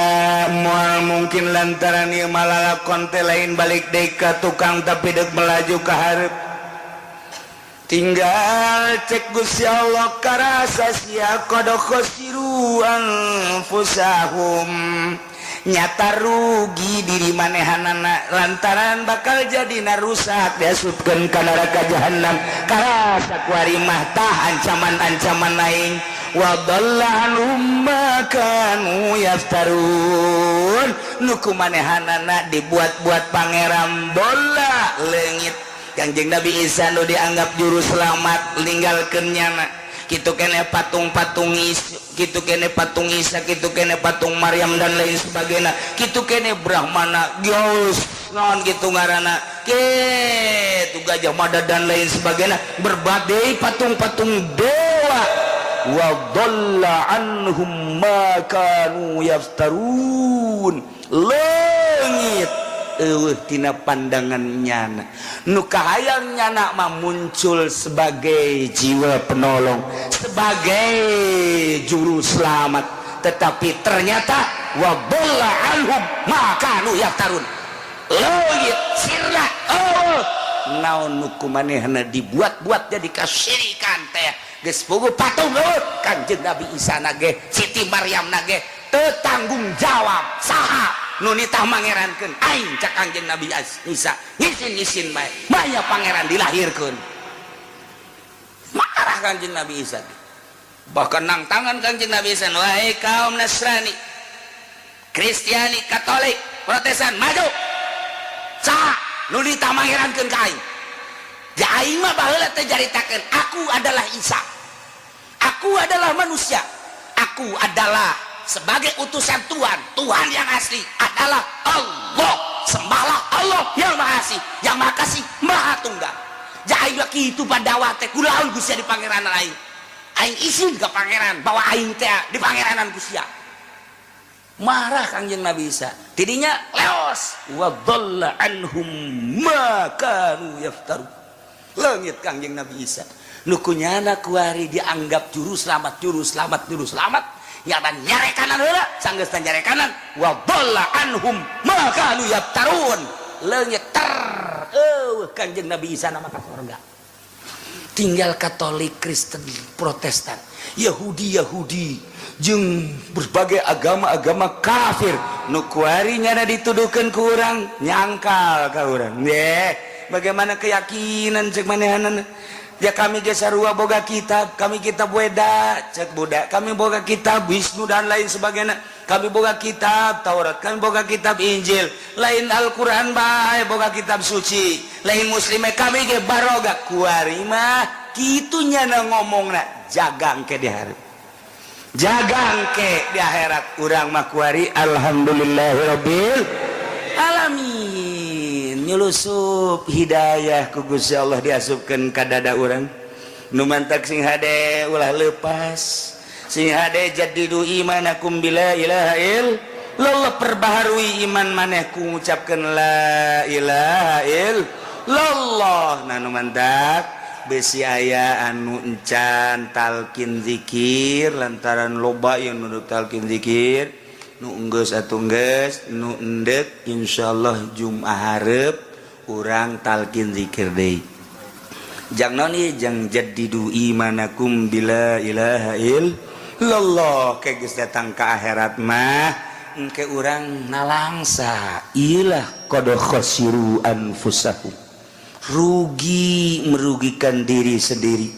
moal mungkin, lantaran ieu malalakon teh lain balik deui ka tukang, tapi deuk melaju ka hareup. Tinggal cek Gusti Allah, karasa sia, qad khasiru anfusahum, nyata rugi diri manehanana, lantaran bakal jadi rusak, diasupkeun ka neraka jahanam. Karasa kuari mah tah ancaman-ancaman aing. Wa dhalla anhum ma kanu yaftarun, nu ku manehanana dibuat-buat pangeran bola leungit. Kanjeng Nabi Isa nu dianggap juru selamat ninggalkeun nyana. Kitu kene patung-patung Isa, kitu kene patung Isa, kitu kene patung Maryam dan lain sebagainya, kitu kene Brahmana geus naon kitu ngaranna, kitu Gajah Mada dan lain sebagainya, berbagai patung-patung dewa. Wa dhalla anhum ma kanu yaftarun, leungit euweuh tina pandangan nyana. Nu kahayang nyana mah muncul sebagai jiwa penolong, sebagai juru selamat, tetapi ternyata wa dhalla anhum ma kanu yaftarun, leungit sirna. Oh, naon nu ku manehna dibuat-buat jadi kasyirikan teh geus puguh patung euweuh. Kanjeng Nabi Isa na ge, Siti Maryam na ge teu tanggung jawab. Saha nu nitah mangerankeun aing? Cak Kanjeng Nabi Isa, ngisin-ngisin bae, maya pangeran dilahirkeun. Marah Kanjeng Nabi Isa, bahkan nang tangan Kanjeng Nabi Isa, wahai kaum Nasrani, Kristiani, Katolik, Protestan, maju! Saha nu nitah mangerankeun ka aing? Ja aing mah baheula teh jaritakeun, aku adalah Isa, aku adalah manusia, aku adalah sebagai utusan Tuhan. Tuhan yang asli adalah Allah, sembahlah Allah yang maha asih, yang maha kasih, maha tunggal. Ja aing mah kitu padakwah teh, kulaun Gusti di pangeranan aing. Aing izin ke pangeran bahwa aing teh di pangeranan Gusti. Marah Kangjeng Nabi Isa, tidinya leos. Wa dhalla anhum ma kanu yaftaru, leungit Kangjeng Nabi Isa. Nu kunyana kuari dianggap juru selamat, juru selamat, juru selamat, nyata nyarekanan heula. Sanggeus nyarekanan, wa dhalla anhum ma kanu yaftarun, leungit ter eueuh Kangjeng Nabi Isa nama ka surga. Tinggal Katolik, Kristen, Protestan, Yahudi Yahudi jeung berbagai agama-agama kafir nu kuari nyana dituduhkeun ku urang, nyangkal ka urang. Ye, bagaimana keyakinan cek manehanana? Ya kami ge sarua boga kitab, kami kitab Weda, cek budak, kami boga kitab Wisnu dan lain sebagainya, kami boga kitab Taurat, kami boga kitab Injil, lain Al-Quran bae boga kitab suci, lain muslim kami ge baroga. Kuari mah kitu nyana ngomongna. Jagang ke di hari, jagang ke di akhirat. Urang mah kuari alhamdulillahirabbil alamin, nyulusup hidayah ku Gusti Allah diasupkeun ka dada urang. Nu mantak sing hade, ulah lepas, sing hade. Jaddidu imanakum bila ilaha illallah. Perbaharui iman maneh ku ngucapkeun la ilaha illallah. Nah, nu mantak besi aya anu encan talkin zikir lantaran loba yang nuduk talkin zikir. Nu enggeus atuh geus, nu endek insyaallah Jumat hareup urang talkin zikir deui. Jang naon ieu? Jang jaddidu imanakum bila ilaha illallah. Ke geus datang ka akhirat mah engke urang nalangsa ilah qad khasiru anfusahum, rugi, merugikan diri sendiri.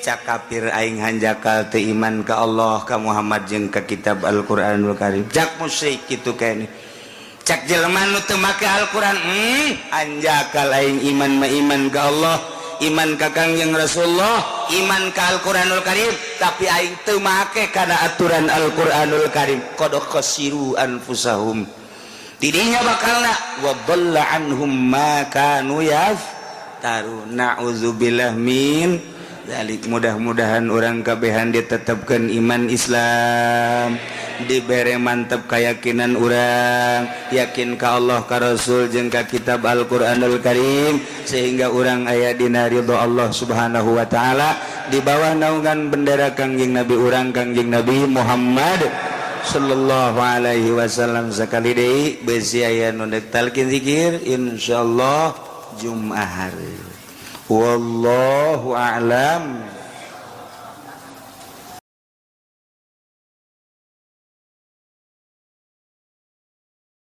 Cak kafir, aing hanjakal teu iman ka Allah, ka Muhammad jeung ka kitab Al-Qur'anul Karim. Cak musyrik kitu kene. Cak jelema nu teu make Al-Qur'an, hanjakal aing iman mah iman ka Allah, iman ka Kangjeng Rasulullah, iman ka Al-Qur'anul Karim, tapi aing teu make kana aturan Al-Qur'anul Karim. Qad khasiru anfusahum, tidinya bakalna wa dhalla anhum ma kanu yaftaru. Na'udzubillah min dzalik. Mudah-mudahan orang kabehan ditetapkan iman Islam, dibere mantep keyakinan urang, yakin ka Allah, ka Rasul jeung ka kitab Al-Qur'anul Karim, sehingga urang aya dina ridho Allah Subhanahu wa taala di bawah naungan bendera Kangjeng Nabi urang, Kangjeng Nabi Muhammad sallallahu alaihi wasallam. Sekali deui, besi aya nu dek talqin zikir, insyaallah Jumat hari. Wallahu a'lam.